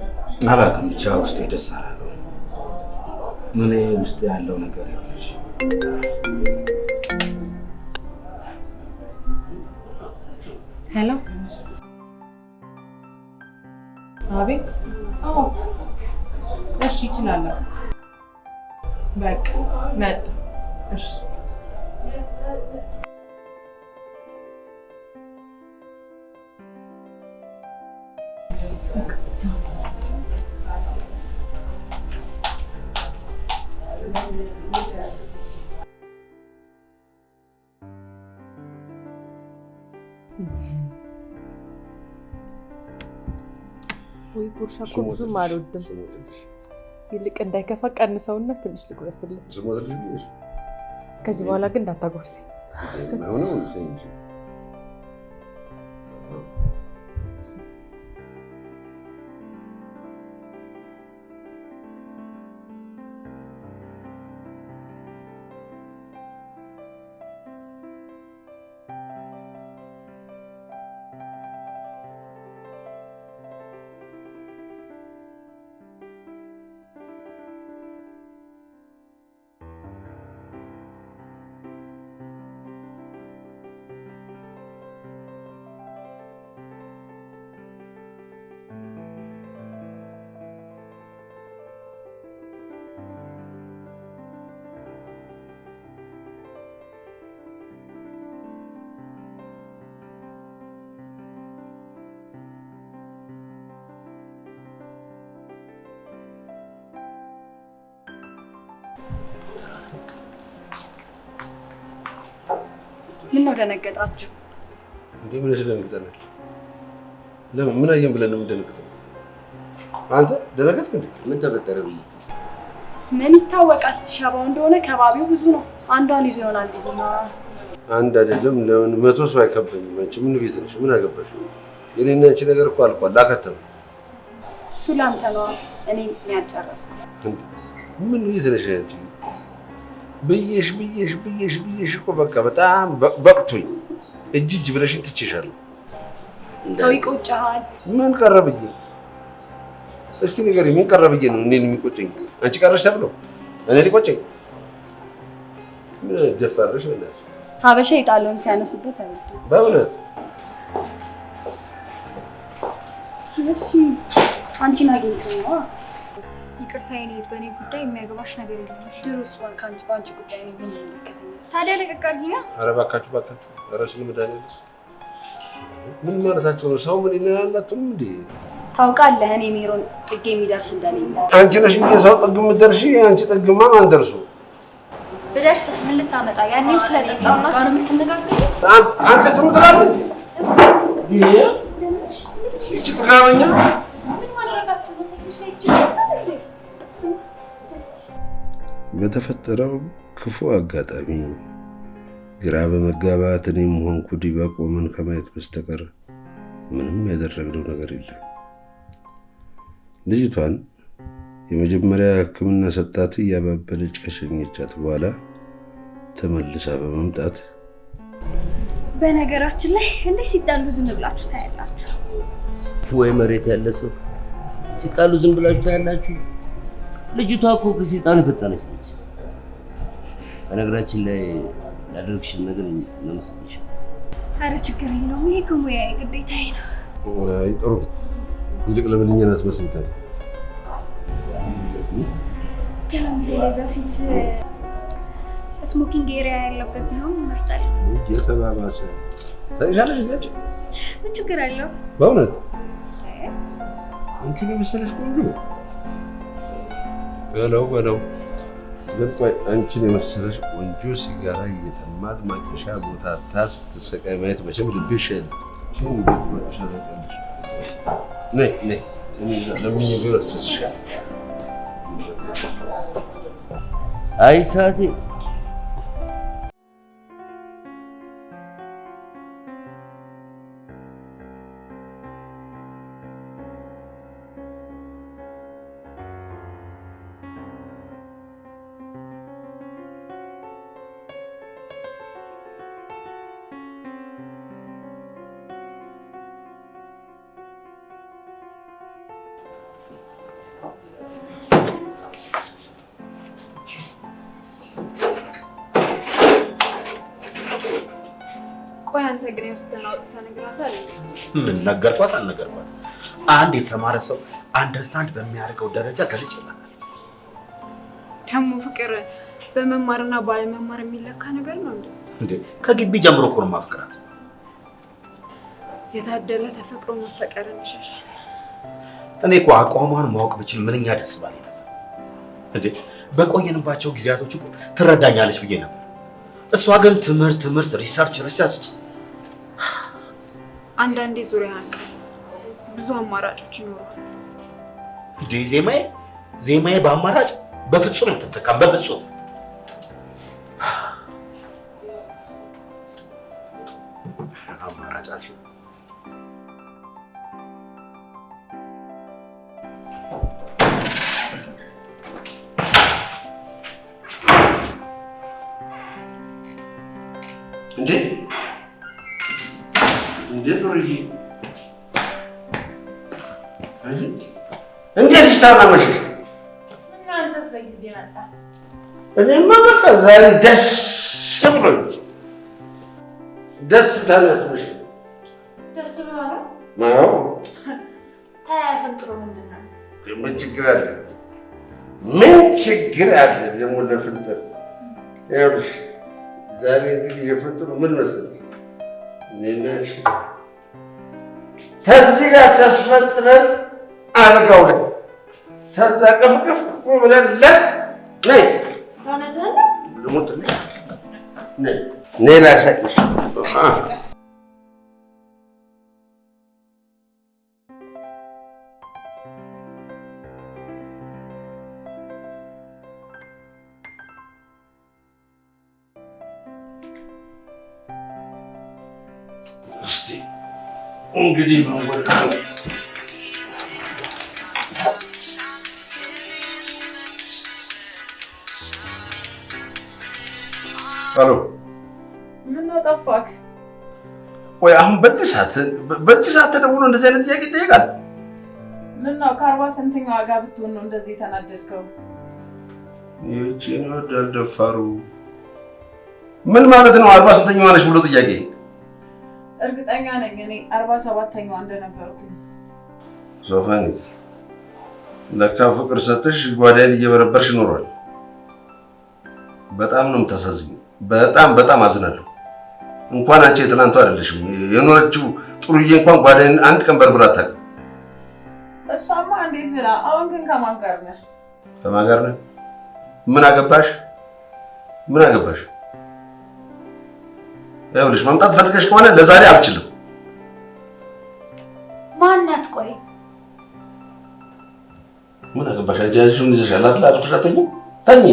አላውቅም፣ ብቻ ውስጤ ደስ አላለውም። እኔ ውስጥ ያለው ነገር ይኸውልሽ። Hello። አቤት። አዎ፣ እሺ፣ እችላለሁ። በቃ መጣ። እሺ። ወይ ጉርሻ እኮ ብዙም አልወድም። ይልቅ እንዳይከፋ ቀንሰውና ትንሽ ልጉረስልህ። ከዚህ በኋላ ግን እንዳታጎርሰኝ። ምን ነው ደነገጣችሁ? እንዴ ምን ደነግጠናል? ለምን ምን አየን ብለን ነው የምንደነግጠው? አንተ ደነገጥክ እንዴ? ምን ተፈጠረ ብዬ ምን ይታወቃል? ሸባው እንደሆነ ከባቢው ብዙ ነው። አንዷን ይዞ ይሆናል ብዬ ነው። አንድ አይደለም ለምን 100 ሰው አይከበኝም። አንቺ ምን ቤት ነሽ? ምን አገባሽ? የኔና አንቺ ነገር እኮ አልቋል፣ አከተመ። እሱ ላንተ ነው፣ እኔ ያልጨረስኩ። ምን ቤት ነሽ አንቺ? ብዬሽ ብዬሽ ብዬሽ ብዬሽ እኮ በቃ በጣም በቅቶኝ እጅ እጅ ብለሽኝ ትቼሻለሁ። ተው ይቆጭሃል። ምን ቀረ ብዬ እስቲ ንገሪኝ፣ ምን ቀረ ብዬ ነው እኔን የሚቆጨኝ? አንቺ ቀረሽ ተብሎ እኔ ሊቆጨኝ? ምን ደፋርሽ? በእናትሽ ሀበሻ የጣለውን ሲያነሱበት አይወድም። በእውነት እሺ፣ አንቺን አግኝቶኝ ነዋ። ይቅርታ የኔ በእኔ ጉዳይ የሚያገባሽ ነገር የለም። ድሮስ ከአንቺ በአንቺ ጉዳይ እኔ ምን ይመለከተኛል? ታዲያ ለቀቅ አድርጊና። ኧረ እባካችሁ እባካችሁ፣ ኧረ ስለ መድኃኒዓለም ምን ማለታቸው ነው? ሰው ምን ይለናል አትሉም እንዴ? ታውቃለህ እኔ ሜሮን ጥግ የሚደርስ እንደሌለ። አንቺ ነሽ እንጂ ሰው ጥግ የምትደርሺ። አንቺ ጥግማ ማን ደርሶ? ብደርስስ ምን ልታመጣ? ያኔም ስለጠጣውና ጋር የምትነጋገሪው አንተ ዝም ትላለህ። ይቺ ጥጋበኛ ምን ማድረጋችሁ ነው? ሴት ልጅ ላይ እጅ ይነሳል እንዴ? በተፈጠረው ክፉ አጋጣሚ ግራ በመጋባት እኔም ሆንኩ ዲባ ቆመን ከማየት በስተቀር ምንም ያደረግነው ነገር የለም። ልጅቷን የመጀመሪያ ሕክምና ሰጣት እያባበለች ከሸኘቻት በኋላ ተመልሳ በመምጣት በነገራችን ላይ እንዴት ሲጣሉ ዝም ብላችሁ ታያላችሁ? ወይ መሬት ያለ ሰው ሲጣሉ ዝም ብላችሁ ታያላችሁ? ልጅቷ እኮ ከሰይጣን የፈጠነች ነች። በነገራችን ላይ ያደረግሽን ነገር እናመሰግንሻለን። ኧረ ችግር የለውም፣ ይሄ እኮ ሙያዬ ግዴታዬ ነው። አይ ጥሩ፣ ይልቅ ለምን እኛን አትመስልም ታዲያ? ከመምሰሌ በፊት smoking area ያለበት ቢሆን እመርጣለሁ። የተባባሰ ታይሻለሽ እንዴ? ምን ችግር አለው? በእውነት አንቺን የመሰለሽ ቆንጆ በለው በለው። ግን ቆይ አንቺን የመሰለሽ ቆንጆ ሲጋራ እየጠማት ማጨሻ ቦታ ስትሰቃይ ማየት መቼም ልቤ እሺ አይልም። እንዴት ማጨሻ ታውቂያለሽ? ነይ ነይ፣ እኔ ለምኜ ቢሆን አስደስሻለሁ። አይ ሰዓቴ ቆይ አንተ ግን የውስጥህን አውጥተህ ነግራታል? ምን ነገርኳት አልነገርኳት፣ አንድ የተማረ ሰው አንደርስታንድ በሚያደርገው ደረጃ ገልጬላታል። ደግሞ ፍቅር በመማርና ባለመማር የሚለካ ነገር ነው እንዴ? እንዴ ከግቢ ጀምሮ እኮ ነው የማፈቅራት። የታደለ ተፈቅሮ መፈቀርን ይሸሻል። እኔ እኮ አቋሟን ማወቅ ብችል ምንኛ ደስ ባለኝ ነበር። እንዴ በቆየንባቸው ጊዜያቶች እኮ ትረዳኛለች ብዬ ነበር። እሷ ግን ትምህርት ትምህርት፣ research research። አንዳንዴ ዙሪያህን ብዙ አማራጮች ይኖራል። እንዴ ዜማዬ ዜማዬ በአማራጭ በፍጹም አትተካም፣ በፍጹም። አማራጭ አልሽ። እንዴ እንዴ ጡርዬ፣ እንዴት ስታናመሽ? አንተስ በጊዜ መጣ። እኔማ በቃ ዛሬ ደስ ብሎኝ ደስ ታናስመሽ። ደስ ብሎ ነው? አዎ። ታዲያ ፍንጥሩ ምንድን ነው? ምን ችግር አለ? ምን ችግር አለ ደግሞ ለፍንጥር? ይኸውልሽ ዛሬ እንግዲህ የፍንጥሩ ምን መሰለሽ፣ እኔና አንቺ ከዚህ ጋር ተስፈንጥረን አልጋው ላይ ከዛ ቅፍቅፍ ብለን ለጥ ነይ። እውነትህን ነው? ልሞትልሽ። ነይ ነይ ላሳይሽ። እስቲ እንግዲህ መንጎድ አሎ፣ ምነው ጠፋክ? ቆይ አሁን በዚህ ሰዓት ተደውሎ እንደዚህ አይነት ጥያቄ ይጠይቃል? ምነው ከ40 ስንተኛዋ ጋር ብትሆን ነው እንደዚህ የተናደድከው? ይህቺን ይወዳል ደፋሩ። ምን ማለት ነው? 40 ስንተኛዋ ነሽ ብሎ ጥያቄ። እርግጠኛ ነኝ እኔ 47ኛዋ እንደነበርኩኝ። ሶፋኒት፣ ለካ ፍቅር ሰጥሽ ጓዳዬን እየበረበርሽ ኖሯል። በጣም ነው የምታሳዝኝ። በጣም በጣም አዝናለሁ። እንኳን አንቺ የትናንቱ አይደለሽም፣ የኖረችው ጥሩዬ እንኳን ጓዳዬን አንድ ቀን በርብራ አታውቅም። እሷማ እንዴት ብላ። አሁን ግን ከማን ጋር ነህ? ከማን ጋር ነህ? ምን አገባሽ? ምን አገባሽ? ይኸውልሽ መምጣት ፈልገሽ ከሆነ ለዛሬ አልችልም። ማናት? ቆይ። ምን አገባሽ? አንቺ ያዝሽውን ይዘሻል አይደል? አርፈሽ አትተኝም? ተኚ።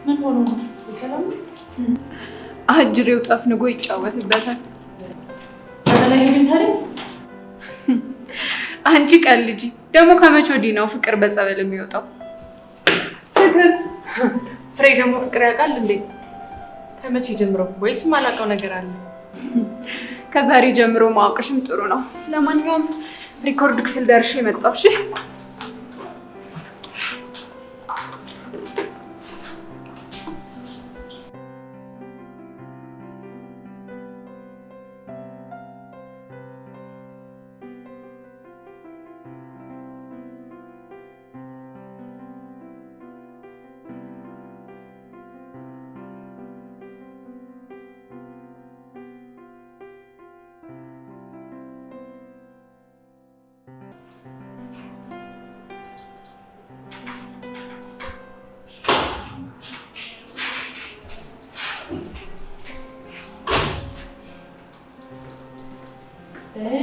ምን ሆኖ ነው? ሰላም ነው? አጅሬው ጠፍንጎ ይጫወትበታል። ጸበል አይሄድም ታዲያ? አንቺ ቀልጂ። ደግሞ ከመቼ ወዲህ ነው ፍቅር በጸበል የሚወጣው? ፍቅር ፍሬ ደግሞ ፍቅር ያውቃል እንዴ? ከመቼ ጀምሮ? ወይስ ማላውቀው ነገር አለ? ከዛሬ ጀምሮ ማወቅሽም ጥሩ ነው። ለማንኛውም record ክፍል ደርሼ መጣሁ። እሺ።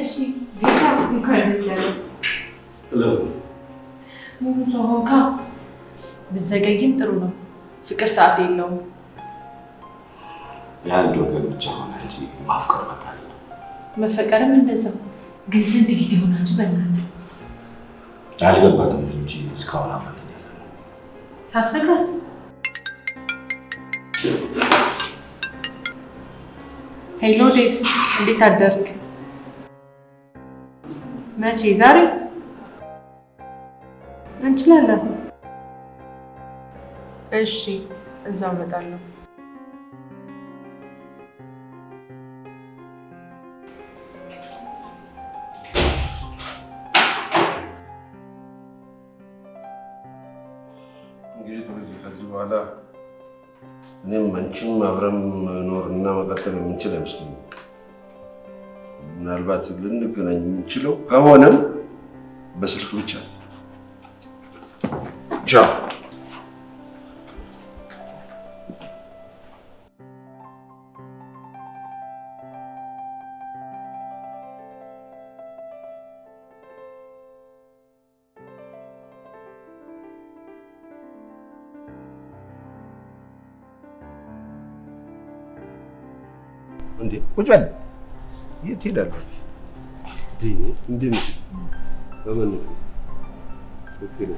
እሺ ጌታ፣ እንኳን ደስ ያለህ። ሙሉ ሰው ሆንካ። ብዘገይም ጥሩ ነው። ፍቅር ሰዓት የለውም። የአንድ ወገን ብቻ ሆነ እንጂ ማፍቀር መታደል ነው። መፈቀርም እንደዛው። ግን ስንት ጊዜ ሆናችሁ በእናትህ? አልገባትም እንጂ እስካሁን አብረን ያለ ነው። ሳትነግራት? Hello ዴቭ፣ እንዴት አደርክ? መቼ? ዛሬ እንችላለን። እሺ፣ እዛው እመጣለሁ። እንግዲህ ጥሩዬ፣ ከዚህ በኋላ እኔም አንቺም አብረን መኖርና መቀጠል የምንችል አይመስለኝም። ምናልባት ልንገናኝ የምንችለው ከሆነም በስልክ ብቻ። ቻው። እንዴ፣ ቁጭ በል። የት ሄዳለሁ? እንዴ፣ ነሽ? በምን ነው? Okay ነው።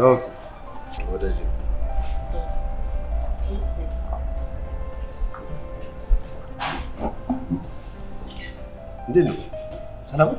Okay፣ ወዳጄ። እንዴት ነው? ሰላም ነው?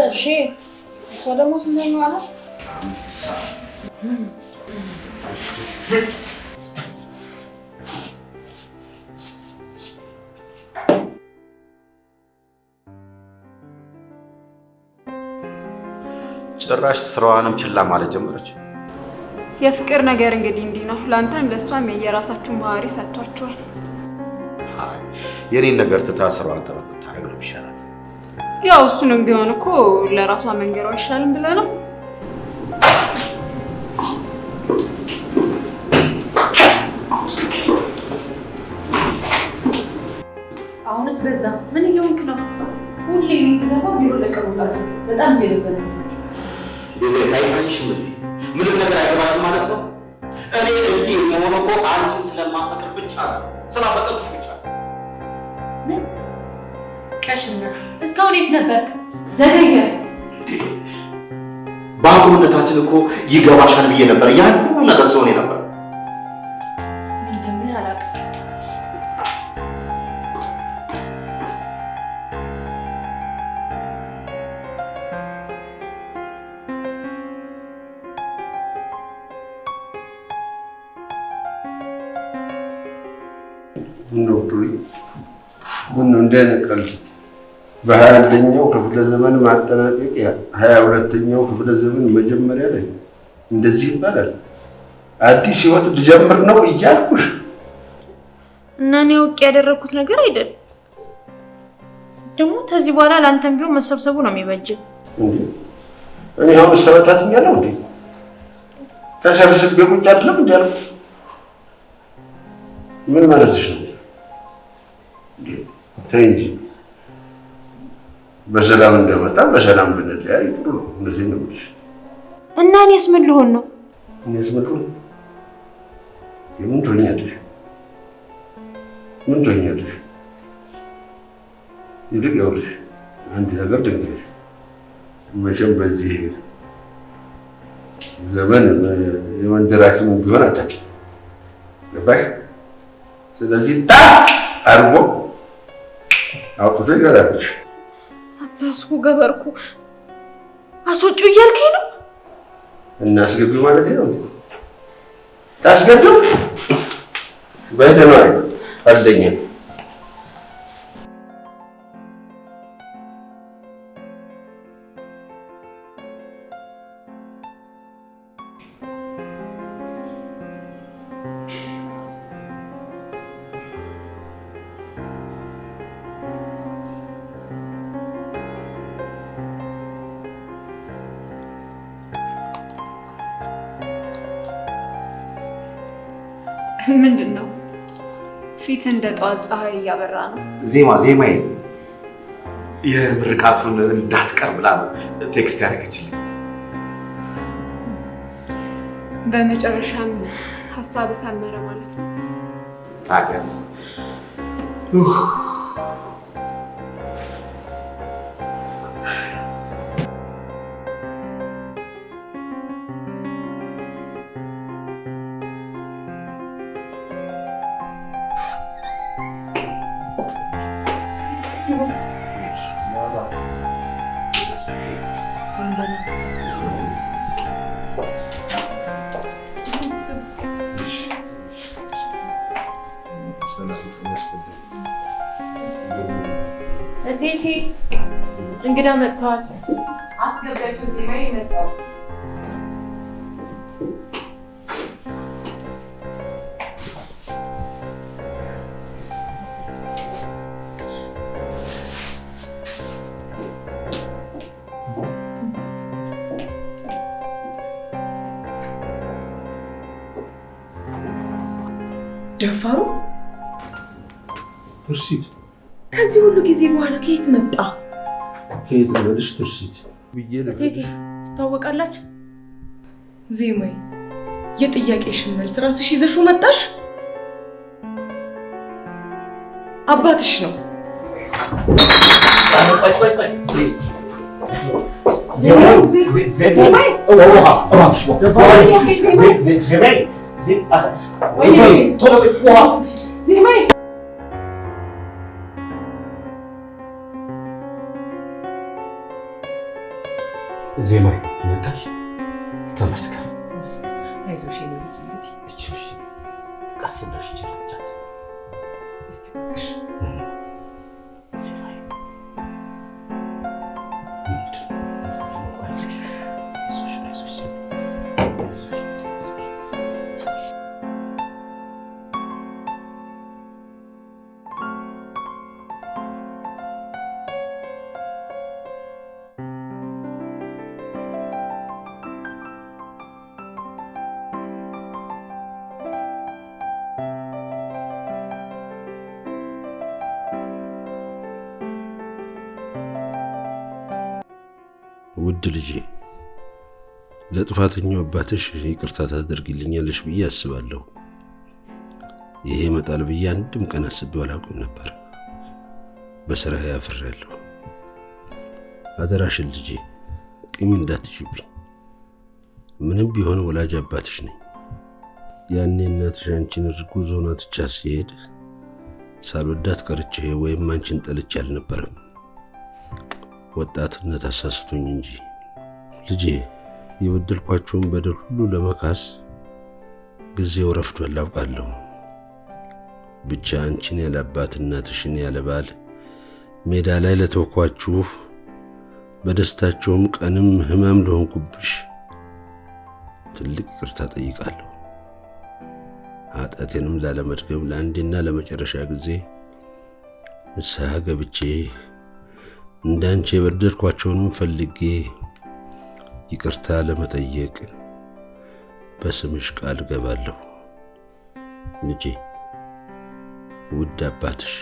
እሺ፣ እሷ ደግሞ ስንተኛዋ ናት? ጭራሽ ስራዋንም ችላ ማለት ጀመረች። የፍቅር ነገር እንግዲህ እንዲህ ነው። ለአንተም ለእሷም የየራሳችሁን ባህሪ ሰጥቷችኋል። አይ የኔን ነገር ትታ ስራዋን ጠበቅ ብታደርግ ነው የሚሻላት። ያው እሱንም ቢሆን እኮ ለራሷ መንገሯ አይሻልም ብለህ ነው። አሁንስ በዛ። ምን እየሆንክ ነው? ሁሌ እኔ ስገባ ቢሮ ለቀህ መውጣት በጣም እየደበረኝ ነው። አይታይሽም እንዴ? ምንም ነገር አይገባሽም ማለት ነው። እኔ እንዲህ የምሆነው እኮ አንቺን ስለማፈቅር ብቻ ነው፣ ስላፈቀርኩሽ ብቻ ነው። ምን ቀሽና፣ እስካሁን የት ነበርክ? ዘገየ። በአብሮነታችን እኮ ይገባሻል ብዬ ነበር ያን ሁሉ ነገር ስሆን ነበር። ምን እንደምልህ አላውቅም። ምነው ዱርዬ፣ ምነው እንዲህ አይነት ቀልድ? በ21ኛው ክፍለ ዘመን ማጠናቀቂያ 22ኛው ክፍለ ዘመን መጀመሪያ ላይ እንደዚህ ይባላል? አዲስ ህይወት ልጀምር ነው እያልኩሽ እና እኔ አውቄ ያደረኩት ነገር አይደል። ደግሞ ከዚህ በኋላ ለአንተም ቢሆን መሰብሰቡ ነው የሚበጅ። እንዴ እኔ አሁን ሰበታትኛለሁ እንዴ? ተሰብስቤ ቁጭ አይደለም እንዴ ያልኩት? ምን ማለትሽ ነው? ተይ እንጂ በሰላም እንደመጣ በሰላም ብንለያይ ጥሩ ነው። እንደዚህ ነው የምልሽ። እና እኔስ ምን ልሆን ነው? እኔስ ምን ልሆን? ምን ትሆኛለሽ? ምን ትሆኛለሽ? ይልቅ ይኸውልሽ አንድ ነገር ልንገርሽ። መቼም በዚህ ዘመን የመንደር ሐኪም ቢሆን አታውቂም። ገባሽ? ስለዚህ ጣ አድርጎ አውጥቶ ይገላልሽ። አባስኩ ገበርኩ አስወጪው እያልከኝ ነው? እናስገቢው ማለት ነው። ታስገቢው በደህና ቀልደኛ። ምንድን ነው ፊት እንደ ጠዋት ፀሐይ እያበራ ነው። ዜማ ዜማዬ የምርቃቱን እንዳትቀር ብላ ነው text ያደረገችልኝ። በመጨረሻም ሀሳብ ሰመረ ማለት ነው። ታዲያስ እቴቴ እንግዳ መጥተዋል። አስገቢያቸው። ዜማዬ መጣው። ደፋሩ ትርሲት ከዚህ ሁሉ ጊዜ በኋላ ከየት መጣ? ከየት ልበልሽ ትርሲት? እቴቴ ትታወቃላችሁ? ዜማዬ የጥያቄሽን መልስ ራስሽ ይዘሽው መጣሽ። አባትሽ ነው። ዜማዬ ዜማዬ ነቃሽ? ተመስገን። አይዞሽ የኔ ልጅ። እንግዲህ ቀስ ብለሽ ይችላል። እስቲ እባክሽ ዜማዬ ውድ ልጄ፣ ለጥፋተኛው አባትሽ ይቅርታ ታደርጊልኛለሽ ብዬ አስባለሁ። ይሄ ይመጣል ብዬ አንድም ቀን አስቤው አላውቅም ነበር። በስራዬ አፍሬያለሁ። አደራሽን ልጄ፣ ቂም እንዳትይዥብኝ። ምንም ቢሆን ወላጅ አባትሽ ነኝ። ያኔ እናትሽ አንቺን እርጉዝ ሆና ትቻት ሲሄድ ሳልወዳት ቀርቼ ወይም አንቺን ጠልቼ አልነበረም። ወጣትነት አሳስቶኝ እንጂ። ልጄ፣ የበደልኳቸውን በደል ሁሉ ለመካስ ጊዜው ረፍዷል አውቃለሁ። ብቻ አንቺን ያለ አባት እናትሽን ያለ ባል ሜዳ ላይ ለተውኳችሁ፣ በደስታቸውም ቀንም ህመም ለሆንኩብሽ ትልቅ ይቅርታ ጠይቃለሁ። ኃጢአቴንም ላለመድገም ለአንዴና ለመጨረሻ ጊዜ ንስሐ ገብቼ እንዳንቺ የበደልኳቸውንም ፈልጌ ይቅርታ ለመጠየቅ በስምሽ ቃል ገባለሁ። ልጄ፣ ውድ አባትሽ።